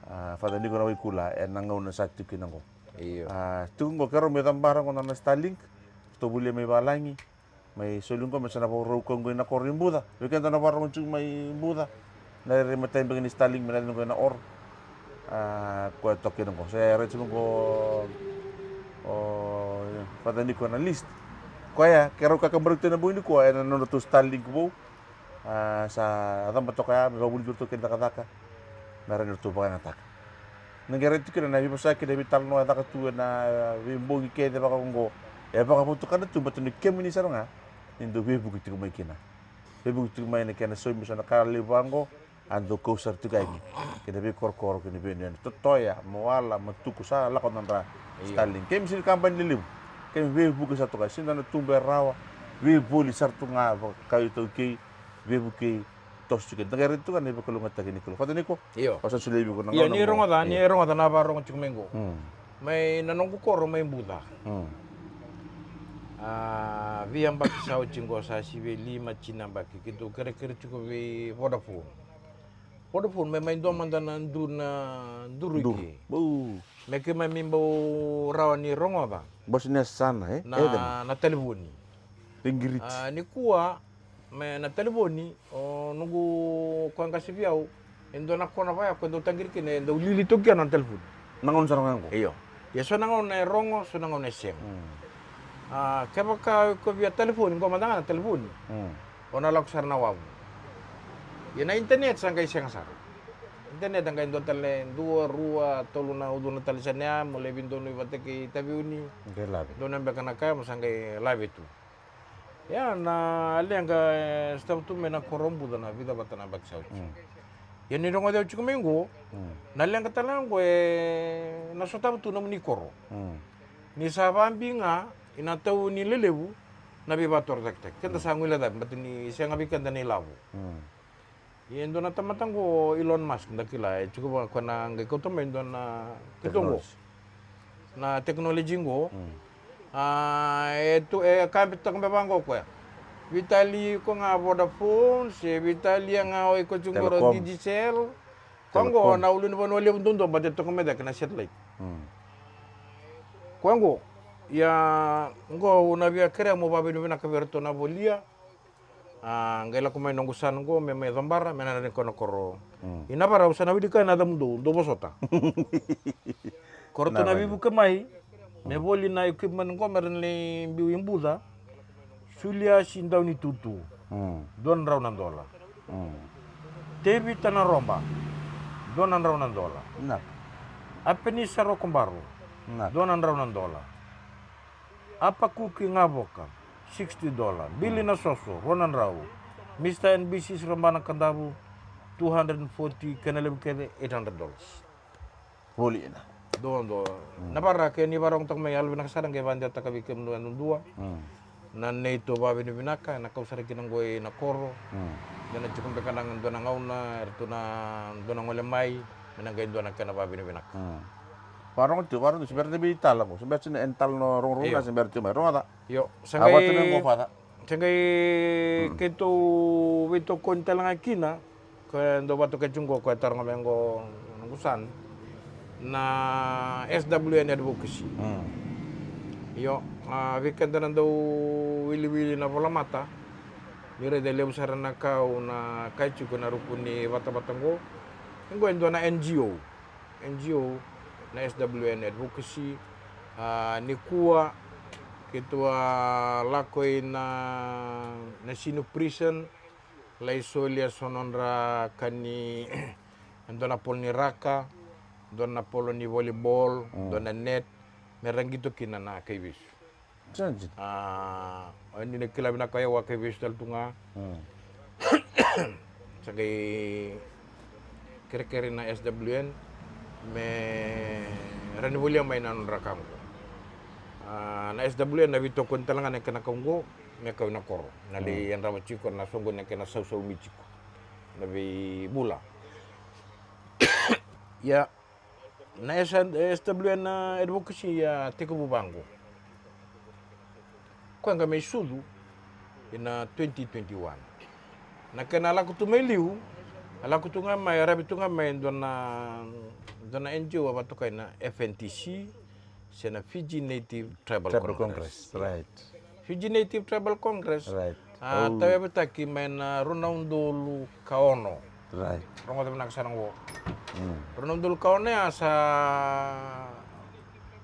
A, Father Niko Nawaikula, ena gauna sa tiko kina qo. Io. A, tiko qo keirau mai cabora qo na, na Starlink. Ratou volia mai valagi, mai soli qo me sa na vakarau kau qo ina koro i Buca. Vei keda na vakarau tiko mai Buca, na rairai matai beka ni Starlink me na yaco qo ina Oro. A, koya toka kina qo. Sa raici mai qo o Father Niko na list. Koya, ke rau kakaburaki tu ena bogi nikua, ena nodratou Starlink vou. A, sa caba toka ya, me vakavuli ratou kei na cakacaka. Me rawa ni ratou vakayagataka. Na qai raici tu kina na veivosaki, na veitalanoa e caka tu ena veibogi kece vaka oqo. E vakavotukana tu, baleta ni kemuni sara ga ni dau veivuke tiko mai kina. Veivuke tiko mai na kena saumi so na ka levu vaqo, a dau kau sara tiko yani. Kei na veikorokoro, kei na veiyanuyanu. Totoya, Moala, Matuku, sa lako na nodra Starlink. Kemi sega ni kabani lelevu. Kemi veivuke sara toka. Sega ni dua na tuba e rawa. Veivoli sara tu ga, vaka iTaukei, veivukei, toso tiko. Da qai raici tu ga na veivakalougatataki ni Kalou. Father Niko, io, au sa solia vei iko na gauna. Io, ni rogoca, ni rogoca na vakarorogo tiko mai qo. Mm. Mai na noqu koro mai Buca. Mm. A, veiyabaki sa oti qo, sa sivi e lima, tini na yabaki, keitou kerekere tiko vei Vodafone. Vodafone, me mai dua mada na du, na duru i ke. Bau. Me keimami bau rawa ni rogoca. Bau sega ni yasana, e? Na, na talevoni. Ringiriti. A, nikua, me na talevoni, o noqu koya qase vei au, e dua na kona vaya, ko e dau taqiri kina, e dau lili toka kina na talevoni. Na gauna sara ga qo. Io. Ia so na gauna e rogo, so na gauna e sega. Mm. A, kevaka ko via talevoni, qo mada ga na talevoni. Mm. O na lako sara na wavu. Ia na internet sa qai sega sara. Internet a qai dua tale, dua, rua, tolu na ucuna tale sara ya, mo laivi donu i vata kei taviuni. Qai lave. Donu beka na kaya, mo sa qai lave tu. Ia na leqa e sotava tu mai na koro o Buca na vica vata na yabaki sa oti. Mm. Ia ni rogoci au tiko mai qo, mm, na leqa tale ga qo e na sotava tu nomuni koro. Mm. Ni sa vabi ga, ina tau ni lelevu, na veivakatorocaketaki. Keda sa guilecavi, baleta ni sega vei keda na ilavo. Mm. Ia e dua na tamata qo o Elon Musk, da kila, e tiko vaka koya na qai kauta mai e dua na keitou qo. Technology. Na technology qo. Mm. A, e tu, e ka beka toka me vaqo o koya. Veitalia iko ga Vodafone, se veitalia ga o iko tiko qo Telecom. Digicel. Koya qo Telecom. Na ulunivanua levu duadua, baleta e toka mai cake na satellite. Mm. Koya qo, ia, qo au na via kerea mo vakavinavinaka vei iratou na volia. A, qai lako mai noqu sa qo me mai cabora, me na drani koya na koro. Mm. Ina vara au sa na wilika na yacamudou, dou vosota. Ko ratou na veivuke mai me voli na equipment qo me ra na lai biu i Buca. Suliasi Daunitutu. Mm. Dua na drau na dola. Mm. Tevita Naroba. Dua na drau na dola. Na. Apenisa Rokobaro. Na. Dua na drau na dola. Apakuki Gavoka, sixty dollar. Bili Nasoso, rua na drau. Mister and Missus Rabana Kadavu, two hundred and forty, kena levu kece, eight hundred dollars. Voli ina. Dua, dua. Mm. Na vara ke ni varogotaka mai, yalo vinaka sara, qai vadewataka vei kemudou yadudua. Mm. Na neitou vakavinavinaka, na kau sara kina qo ina koro. Mm. Ena tiko beka na dua na gauna, eratou na dua na gole mai, me na qai dua na kena vakavinavinaka. Mm. Varogo tiko, varogo tiko, se bera ni veitalanoa qo, se bera tiko na, e na talanoa rogorogo na, se bera tiko mai, rogoca. Io, sa qai, sa qai keitou veitokoni tale ga kina, ko e dau vatoketi qo, ko e taroga mai qo noqu san, na S W N Advocacy. Mm. Io, a, vei keda na dau wiliwili na volamata, ni raica e levu sara na ka au na kaya tiko ena ruku ni vatavata qo. Qo e dua na N G O. N G O na S W N Advocacy. A, nikua keitou a lako i na, na Sinu Prison, lai solia so nodra ka ni, e dua na polo ni raka, dua na polo ni volleyball, mm, dua na net, me ra qito kina na kaivesu. Sa dina. A, o ni na kila vinaka, o yau a kaivesu tale tu ga. Mm. Sa qai kerekere na S W N me ra ni volia mai na nodra ka qo. A, na S W N na veitokoni tale ga na kena ka qo me kau ina koro. Na lai, mm, yadrava tiko na soqo na kena sausaumi tiko na veibula. Ia, na S-, S W N na advocacy a tekivu vaqo. Koya qai mai sucu ina twenty twenty-one. Na kena lako tu mai liu, a lako tu ga mai, a ravi tu ga mai e dua na, dua na N G O a vakatokai na F N T C, se na Fiji Native Tribal Congress. Tribal Congress, right. Fiji Native Tribal Congress. Right. A, oh, tauyavutaki mai na rua na udolu ka ono. Right. Rogoca vinaka sara qo. Mm. Rua na udolu ka ono ya sa,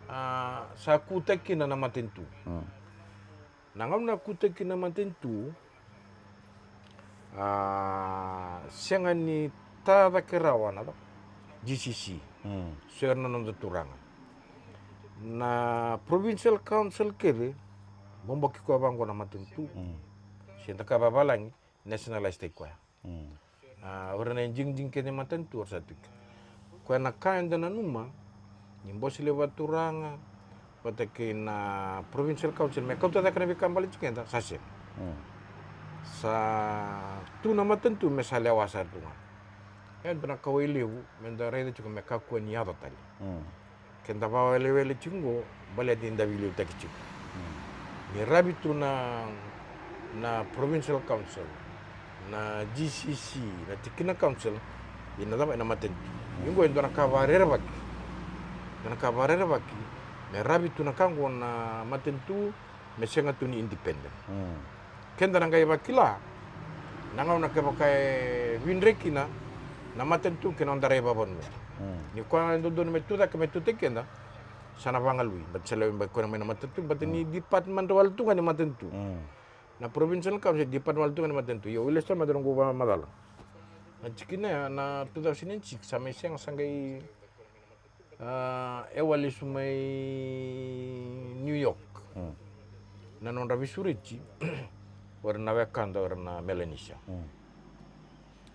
a, sa kutaki kina na matanitu. Mm. Na gauna kutaki kina na matanitu, a, sega ni ta cake rawa na G C C. Mm. Se na noda turaga. Na provincial council kece, boboki koya vaqo na matanitu. Mm. Se da kaya vavalagi, nationalize taki koya. Mm. A, o ira na jigijigi kece ni matanitu o ira sa tiko. Koya na ka eda nanuma ni Bose Levu Vakaturaga vata kei na provincial council me kauta cake na veika baleti keda, sa sega. Mm. Sa tu na matanitu me sa lewa sara tu ga. E dua na kauwai levu me da raica tiko me kakua ni yaco tale. Mm. Keda vakawelewele tiko qo, baleta ni da veiliutaki tiko. Mm. Ni ravi tu na, na provincial council, na G C C, na tikina council, ina cava, ina matanitu. Mm. Ia qo e dua na ka vakarerevaki. Dua na ka vakarerevaki, me ravi tu na ka qo na matanitu, me sega tu ni independent. Mm. Keda na qai vakila na gauna kevaka e vidre kina na matanitu kei na noda rai vavanua. Mm. Ni koya e dodonu me tu cake me tutaki keda, sa na vagalui, baleta sa lewe bai koya mai na matanitu, baleta ni, mm, department wale tu ga ni matanitu. Mm. Na provincial council department wale tu ga ni matanitu. Io, ule sara matanitu qo vakamacala. Na tikina ya na two thousand and six, sa mai sega, sa qai A, e wale lesu mai New York. Mm. Na nodra veisureti o ira na wekada o ira na Melanesia. Mm.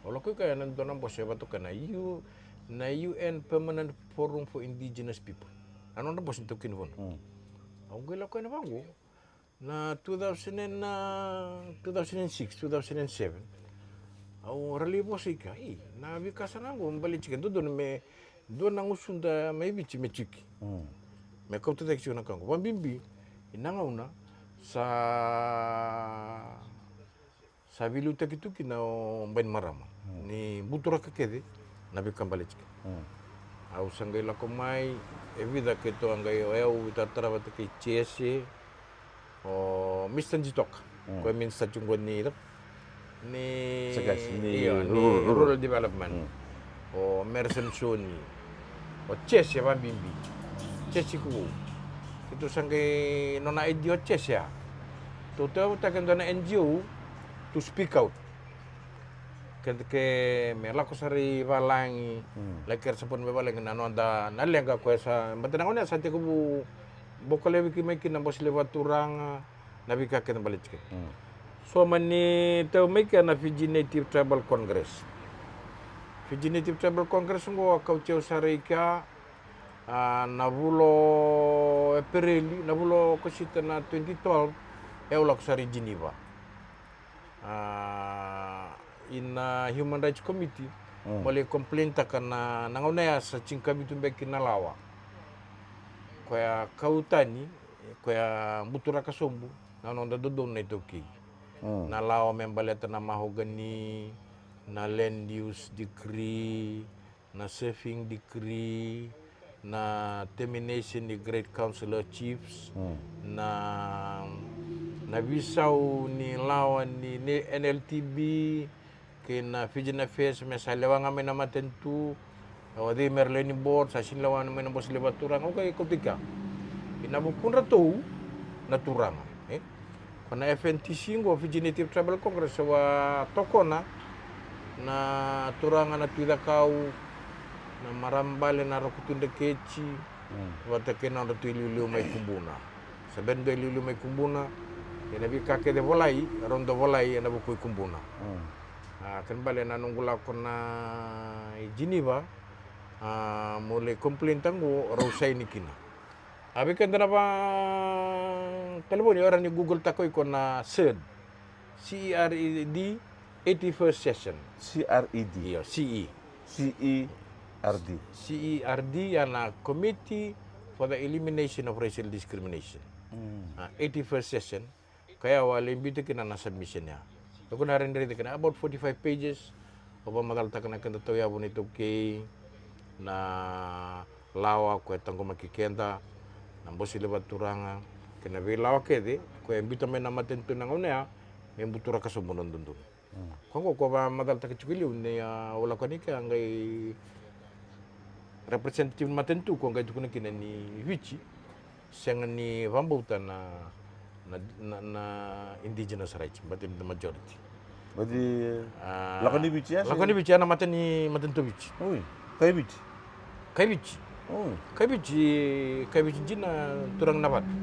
Au lako i kea ena dua na bose e vakatokai na U, na U N Permanent Forum for Indigenous People. Na nodra bose ni taukei ni vanua. Mm. Au qai lako yani vaqo. Na two thousand and, uh, two thousand and six, two thousand and seven. Au rairai vosa i kea, i, na veika sa na qo baleti keda, dodonu me dua na gusuda mai Viti me tiko. Mm. Me kauta cake tiko na ka qo. Vakabibi, i na gauna sa, sa veiliutaki tu kina o Bainimarama. Mm. Ni buturaka kece na veika baleti keda. Mm. Au sa qai lako mai, e vica keitou a qai, o yau, vica tara vata kei Jese, o Mister Jitoka. Mm. Koya Mister Jitoka ni, ni, io, ni rural, rural development. Mm. O Mary Samsoni, o Jese vakabibi, Jese Kuku. Keitou sa qai, nona idea o Jese ya, tou tauyavutaka e dua na N G O to speak out. Keda ke me lako sara i valagi, mm, laki kere support mai valagi na noda na leqa koya sa, baleta na gauna ya sa tekivu boko laivi mai kina na Bose Levu Vakaturaga, na veika kece baleti keda. Mm. So mani tau mai kea na Fiji Native Tribal Congress. Fiji Native Tribal Congress qo a kauti au sara i kea, a, na vula o Epereli, na vula o Okosita na twenty twelve, e au lako sara i Geneva. A, ina Human Rights Committee, mm, mo lai complain taka na, na gauna ya sa tinikavitu beka na lawa. Koya kau tani, koya buturaka sobu na noda dodonu na iTaukei. Mm. Na lawa me baleta na mahogany, na land use decree, na surfing decree, na termination ni Great Council of Chiefs, mm, na, na veisau ni lawa ni, ni N L T B, kei na Fijian Affairs me sa lewa ga mai na matanitu, o cei me ra lewe ni board, sa sega ni lewa mai na Bose Levu Vakaturaga, au qai kauta i kea. Ina vukudratou na turaga, e? Ko na F N T C qo, Fiji Native Tribal Congress, e vakatokona na turaga na Tui Cakau, na marama bale na Rakutu Dreketi, mm, vata kei na nodratou iliuliu mai Kubuna. Sa bera ni dua iliuliu mai Kubuna, ia na veika kece volai, rau dau volai ena vuku i Kubuna. Mm. A, kena bale na noqu lako na i Geneva, a, mo lai complain taka qo, rau saini kina. A, vei keda na vakatalevoni, o rawa ni Google taka o iko na CERD. C E R E D, eighty-first session. C R E D. Io, C E. C E R D. C E R D, ya na Committee for the Elimination of Racial Discrimination. Mm. A, eighty-first session. Koya au a lai biuta kina na submission ya. Au na raica kina about forty-five pages. Au vakamacalataka na keda tauyavu na iTaukei, na lawa koya e taqomaki keda, na Bose Levu Vakaturaga, Kei na veilawa kece ko e biuta mai na matanitu na gauna ya me buturaka sobu na dodonu. Ko qo ko vakamacalataka tiko e liu ni a, au lako yani ke a qai representative ni matanitu ko qai tukuna kina ni Viti sega ni vakabauta na, na, na, na indigenous rights, but in the majority. But the A, lako ni Viti ya, lako ni Viti ya na mata ni, matanitu Viti. Oi, kai Viti. Kai Viti. Oi. Kai Viti, kai Viti dina, turaga na vata.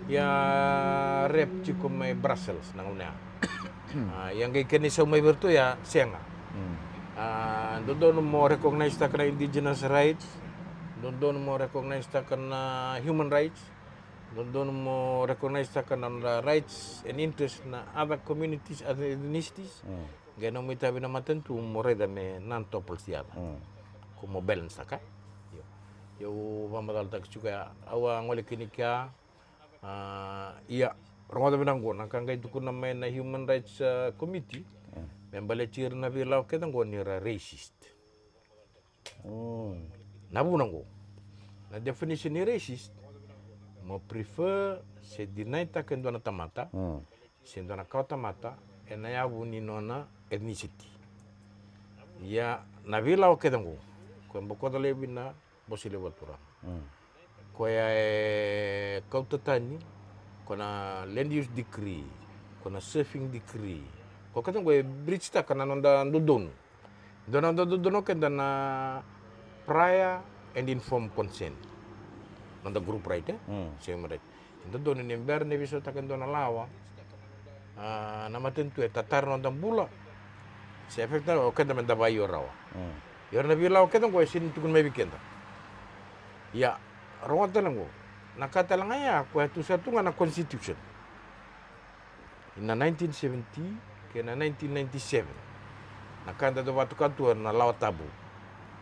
Ia rep tiko mai Brussels na gauna ya. A, ia qai kena isau mai vei iratou ya, sega. A, dodonu mo recognize taka na indigenous rights, dodonu mo recognize taka na human rights, dodonu mo recognize taka na nodra rights and interest na other communities, other ethnicities. Qai nomu itavi na matanitu mo raica me non-topple the other. Ko mo balance taka. Io. Io, au vakamacalataka tiko ya, au a gole kina kea. A, ia, rogoca vinaka qo, na ka qai tukuna mai na Human Rights, a, Committee me baleti ira na veilawa kece qo ni ra racist. Na vuna qo, na definition ni racist, mo prefer se deny taka e dua na tamata se dua na kawa tamata ena yavu ni nona ethnicity. Ia na veilawa kece qo ko e bokoca laivi na Bose Levu Vakaturaga. Koya e kauta tani ko na land use decree, ko na surfing decree, ko kece qo e breach taka na noda dodonu. Dua na noda dodonu o keda na prior and informed consent. Noda group right, e? Same right. E dodonu ni bera ni veisautaka e dua na lawa, a, na matanitu e tatara noda bula se affect o keda me da vakaio rawa. Ia o ira na veilawa kece qo e sega ni tukuni mai vei keda. Ia rogoca tale qo, na ka tale ga ya ko e tu sara tu ga na constitution. Ina nineteen seventy kei na nineteen ninety-seven, na ka eda dau vakatoka tu na lawa tabu.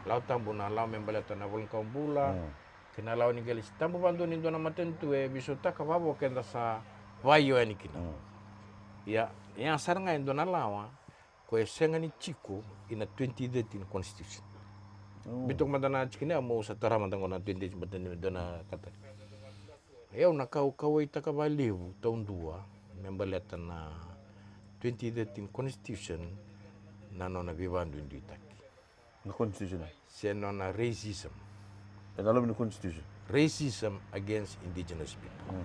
Lawa tabu na lawa me baleta na vola ni kawa bula kei na lawa ni qele. Tabu vakadua ni dua na matanitu e veisautaka vakavo keda sa vakaio yani kina. Ia, ia sara ga e dua na lawa ko e sega ni tiko ina twenty thirteen constitution. Biu toka mada na tikina ya, mo sa tara mada qo na twenty thirteen, mada ni dua na kata. Ia au na kau kauwaitaka vakalevu taudua me baleta na twenty thirteen constitution, na nona veivakaduiduitaki. Na constitution? Se nona racism. E na loma ni constitution? Racism against indigenous people.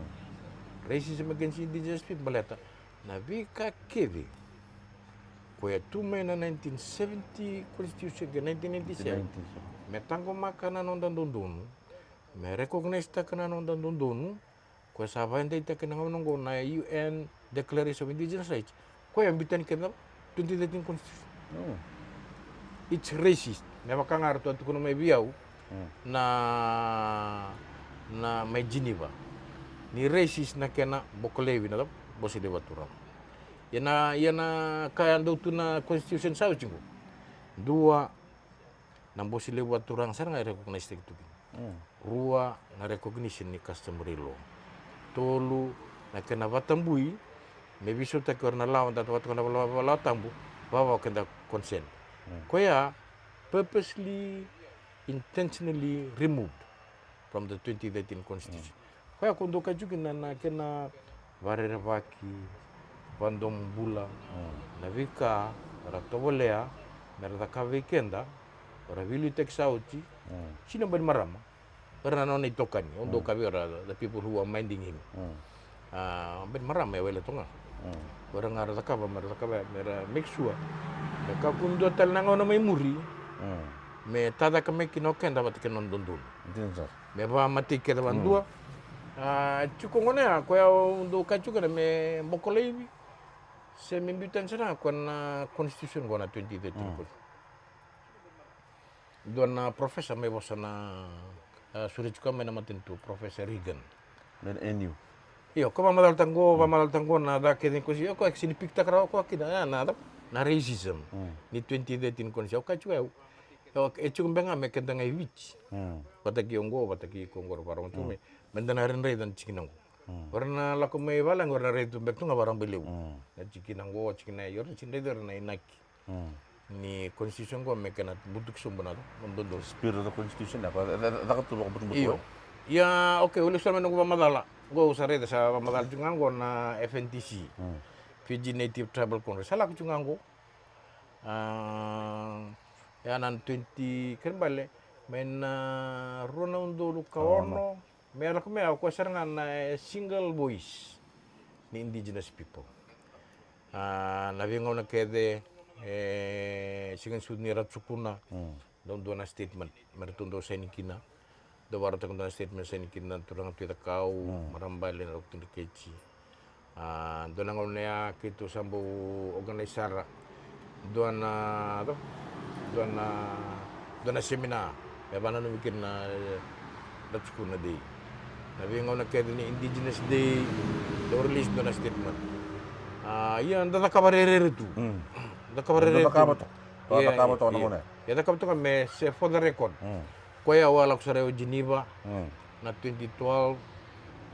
Racism against indigenous people, baleta na veika kece ko e tu mai na nineteen seventy constitution kei nineteen ninety-seven me taqomaka na noda dodonu, me recognize taka na noda dodonu, ko e sa vakadeitaki na gauna oqo na U N Declaration of Indigenous Rights. Ko e biuta yani kece na twenty thirteen constitution. It's racist. Me vaka ga ratou a tukuna mai vei au na, na mai Geneva, ni racist na kena boko laivi na Bose Levu Vakaturaga. Ia na, ia na ka e dau tu na constitution sa oti qo. Dua, na Bose Levu Vakaturaga sara ga e recognize taki tu kina. Rua, na recognition ni customary law. Tolu, na kena vakatabui me veisautaki o ira na lawa, da vakatoka na lawa, lawa tabu, vakavo keda consent. Koya purposely, intentionally removed from the twenty thirteen constitution. Koya ko dau kaya tiko kina na kena vakarerevaki, vakadomobula, na veika ra tovolea me ra cakava vei keda o ira veiliutaki sa oti. Sega ni Bainimarama, o ira na nona itokani, au dau kaya vei ira, the people who are minding him. A, Bainimarama e wele toka ga. O ira ga ra cakava, me ra cakava, me ra make sure me kakua ni dua tale na gauna mai muri me tacaka mai kina o keda vata kei na noda dodonu. Me vakamatei kece vakadua. A, tiko gona ya, koya au dau kaya tiko kina me boko laivi se me biuta yani sara ga koya na constitution qo na twenty thirteen constitution. Dua na professor mai vosa na, a, sureti koya mai na matanitu, Professor Regan. Na N U. Io, ko vakamacalataka qo, vakamacalataka qo na ca kece ni constitution, io, ko e sega ni pikitaka rawa koya kina, a, na, na racism ni twenty thirteen constitution. Au kaya tiko, e, e tiko beka ga me keda ga i Viti. Vata kei au qo, vata kei iko qo, ra vakarogo tu me, me da na raica na tikina qo. O ira na lako mai valagi, o ira na raica tu beka tu ga vakarabailevu na tikina qo, tikina ya, o ira na sega ni raica o ira na inaki ni constitution qo me kena butuki sobu na noda dodonu. Spirit of the constitution, e, e, e, caka tu vakabutubutu. Io. Ia, okay, au lesu sara mai noqu vakamacala. Qo au sa raica sa vakamacala tiko ga qo na F N T C. Mm. Fiji Native Tribal Congress. Sa lako tiko ga qo. Ah, ia na twenty, kena ibalebale, mai na rua na udolu ka ono. Ono. Me lako mai au koya sara ga na, eh, single voice ni indigenous people. Ah, na veigauna kece, eh, siga ni sucu ni Ratu Sukuna. Mm. Dau dua na statement me ratou dau saini kina. Dau vakarautaka dua na statement saini kina na turaga Tui Cakau, mm, Marama Bale, na Roko Tui Dreketi. Ah, dua na gauna ya keitou sa bau organise sara dua na, dua na, dua na semina me vakananumi kina na, eh, Ratu Sukuna Day. Na veigauna kece ni Indigenous Day, dau release dua na statement. Ah, ia da cakava rerere tu. Mm. Da cakava rerere tu. Da cakava toka. Ia, da cakava toka na gauna ya. Ia da cakava toka me se for the record. Mm. Koya au a lako sara i Geneva, mm, na twenty twelve,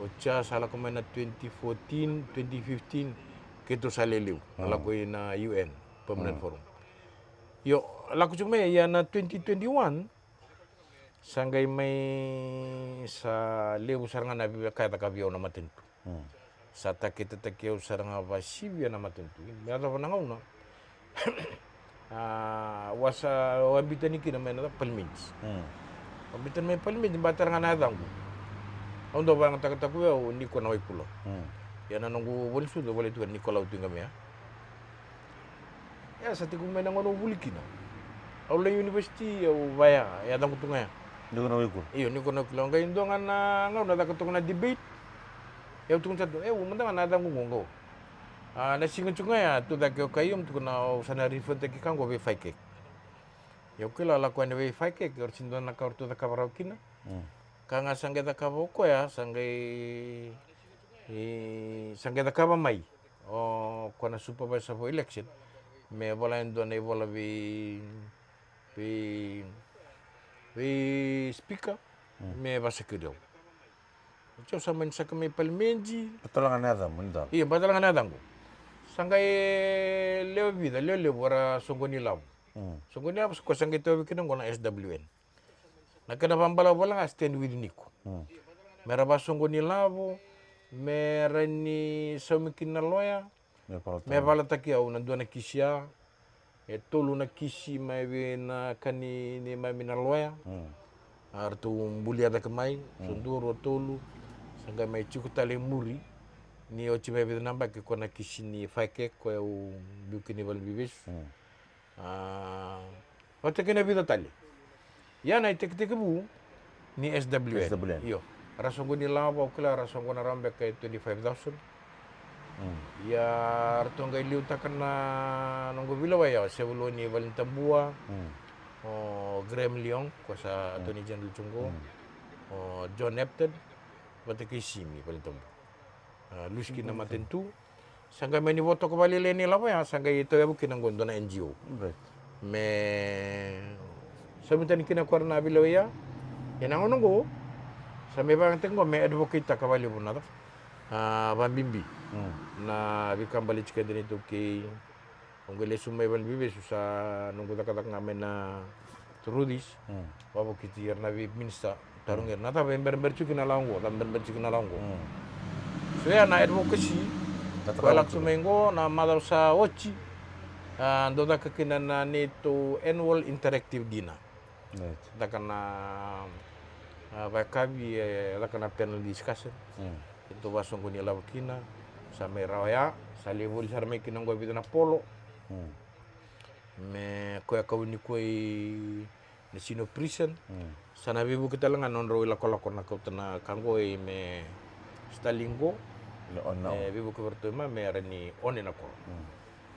oti ya sa lako mai na twenty fourteen, twenty fifteen, keitou sa lelevu na, mm, lako i na U N Permanent, mm, Forum. Io, lako tiko mai ia na twenty twenty-one, sa qai mai sa levu sara ga na veika e caka vei au na matanitu. Mm. Sa taketataki au sara ga vakasivia na matanitu. Me yacova na gauna, ah, au a sa, au a biuta ni kina mai na Parliament. Mm. Au biuta ni mai Parliament, ba tara ga na yacaqu. Au dau vakayagataka tu vei au Niko Nawaikula. Mm. Ia na noqu vola ni sucu, au volai tu ga Nikolau Tuiqamea. Ia sa tiko mai na gauna au vuli kina. Au lai university, au vaya, yacaqu tu ga ya. Niko Nawaikula. Io, Niko Nawaikula. Au qai dua ga na gauna caka toka na debate. Ia au tukuna sara tu, e, au mada ga na yacaqu qo. Ah, na siga tiko ga ya, tu cake o Kaiyum, tukuna au sa na refertaki ka qo vei FICAC. Ia au kila lako yani vei FICAC, o ira sa dua na ka o ratou cakava rawa kina. Mm. Ka ga sa qai cakava o koya, sa qai, e, sa qai cakava mai o koya na supervisor for election, me vola e dua na ivola vei, vei, vei speaker, mm, me vasakuri au. Oti au sa mani saka mai Palimedi. Ba tale ga na yacamu ni dalo. Io, ba tale ga na yacaqu. Sa qai lewe vica, lewe levu era soqoni lavo. Mm. Soqoni lavo, ko sa qai tauvi kina qo na S W N. Na kena vakabalavu ga Stand with Niko. Mm. Me ra vasoqoni lavo, me ra ni saumi kina na loya, me valataki au na dua na kisi ya, e tolu na kisi mai vei na ka ni neimami na loya. Mm. A ratou bulia cake mai, so dua, rua, tolu, sa qai mai tiko tale i muri, ni oti mai vica na yabaki ko na kisi ni FICAC, ko au biu kina i valeniveivesu. Mm. A, vata kei na vica tale. Ia na itekitekivu ni S W N. S W N. Io. Ra soqoni lavo, au kila ra soqona rawa beka e twenty-five thousand. Mm. Ia ratou qai liutaka na noqu veilewai, au se vuli ni valenitabua. Mm. O Graham Leung, ko sa, mm, Attorney General tu qo. Mm. O John Napton, vata kei Simi valenitabua. A, lusi kina na matanitu. Sa qai mani vo toka vakalailai na ilavo ya, sa qai tauyavu kina qo dua na N G O. Right. Me saumi tani kina ko ira na veilewai ya. Ia na gauna qo sa mai vakayagataki qo me advocate-taka vakalevu na, a, vakabibi. Mm. Na veika baleti keda na iTaukei. Au qai lesu mai valeniveivesu sa noqu cakacaka ga mai na Through this, mm, vakavokiti ira na vei minister, tarogi ira na cava e berabera tiko kina na lawa oqo, cava e berabera tiko kina na lawa oqo. Mm. So ya na advocacy ko e lako tu mai oqo na macawa sa oti, a, dau caka kina na neitou annual interactive dinner. Right. Caka na, a, vakayakavi, e, caka na panel discussion. Mm. Keitou vasoqoni lavo kina, sa mai rawa ya, sa lai voli sara mai kina oqo e vica na polo. Mm. Me koya kau ni koya i na Sino Prison. Mm. Sa na veivuke tale ga na nodrau ilakolako na kauta na ka qo i me Starlink qo. Me on na, e, veivuke vei ratou i ma me ra ni on na koro. Mm.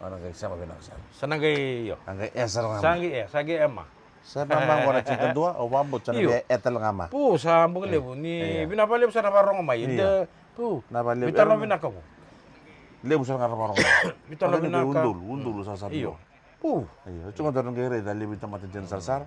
Ona qai sema vinaka sara. Sa na qai, io. A qai e sara ga. Sa qai e, sa qai e ma. Sa na ma qo na tikadua, au vakabauta sa na qai e tale ga ma. Pu, sa buka levu, ni vinaka vakalevu sa na vakarogo mai. Io. Pu, na vakalevu. Vitalo vinaka ko. Levu sara ga ra vakarogo mai. Vitalo vinaka. Udolu, udolu sa sara. Io. Pu. Io, tiko ga dua na qai raica levu i tamata dina sarasara.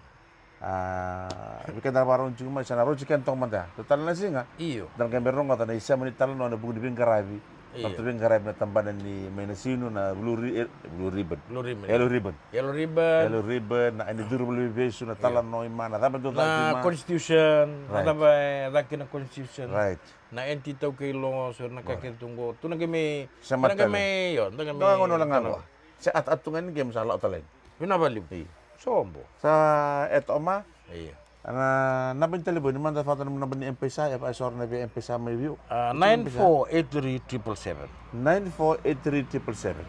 A, vei keda na vakarorogo tiko mai, sa na rogoci keda toka mada ya. Dua tale na siga. Io. Da na qai bera rogoca na isema ni talanoa ena vuku ni veiqaravi Io. Ratou veiqaravi na tabana ni mai Nasinu na Blue Ri-, eh, Blue Ribbon. Blue Ribbon. Yellow Ribbon. Yellow Ribbon. Yellow Ribbon, na Aini Curu Valeniveivesu, na Tala Noima, na Cava Dau Caka Kima. Na Constitution, na Right. cava e caka na Constitution. Right. Na N T Taukei Logo, so na ka Right. kece tu qo. Tu na qai mai, Sa na qai matale. mai, io, na qai mai. Dua ga gona wale ga qo. Se ata, ata tu ga ni qai mai sa lako tale. Vinaka vakalevu. Io. Sobo. Sa e toka mai. Io. Na naba ni talevoni, mada vata na naba ni M-PAiSA, e vakaisoro na vei M-PAiSA mai vei au. Ah, nine four eight three triple seven. Nine four eight three triple seven.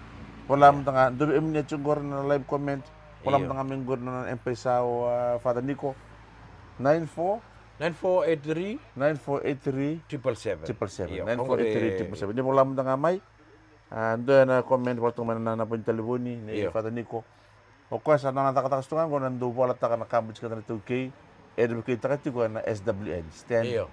Vola mada ga, dou vei kemuni e tiko qori na live comment. Vola Io. mada ga mai qori na M-PAiSA o, ah, Father Niko. Nine four? Nine four eight three? Nine four eight three? Triple seven. Triple seven. Io, Nine four eight three triple seven. Ni vola mada ga mai. Ah, dua na comment, vola toka mai na naba ni talevoni, nei Io. Father Niko. O koya sa na cakacaka tu ga qo na dau volataka na ka bau tiko na iTaukei, e advocate-taka tiko na S W N, Stand Io.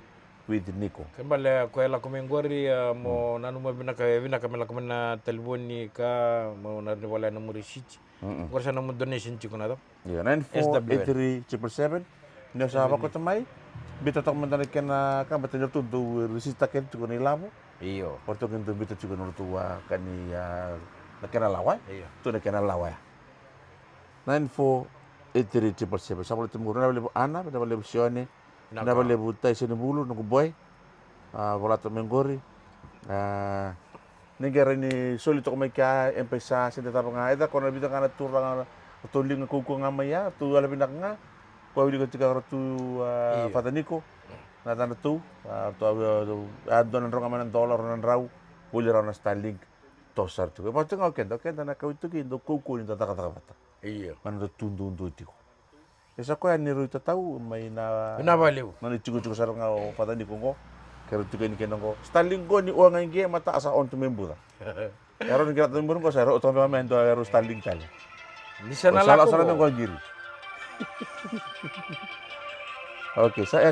with Niko. Ke bale, koya e lako mai qori, ah, mo Mm. nanuma vinaka, vinaka me lako mai na talevoni ka, mo na ni vola na nomu receipt. Mm-mm. Qori sa nomu donation tiko na cava? Io, nine four eight three triple seven. Ni o sa vakauta mai, biuta toka mada na kena ka, baleta ni ratou dau receipt-taka tiko na ilavo. Io. O ratou kina dau biuta tiko na ratou, ah, ka ni, ah, na kena lawa, eh? Io. Tu na kena lawa, eh? Nine four eight three triple seven. Sa vola tu mai qori, vinaka vakalevu Ana, vinaka vakalevu Sione, vinaka vakalevu Taisonibulu, noqu boy. Ah, vola toka mai qori. Ah, ni qai rai ni soli toka mai kea, M-PAiSA, se da cava ga, e da kona vica ga na turaga, ratou liga kaukauwa ga mai ya, ratou yalovinaka ga. Koya wilika tiko ratou, ah, Io. Father Niko, na yacana tu, ah, ratou, ah, ah, dua na drau ga mai na dola, rua na drau, voli rawa na Starlink, toso sara tiko. E vaka tiko ga o keda, o keda na kawa iTaukei, dau kaukauwa ni da cakacaka vata. Io. Mai na da tu duadua tiko. E sa koya ni rui tatau mai na Vinaka vakalevu. Na ni tikotiko sara ga o Father Niko qo. Ke rau tiko yani kena qo. Starlink qo ni o ga i qe, mata a sa on tu mai buca. E rau ni qirata mai buca qo sa rau o toka mai e dua e rau Starlink tale. Ni sa na O sa lako sara qo. mai qo a qiri. Okay, sa e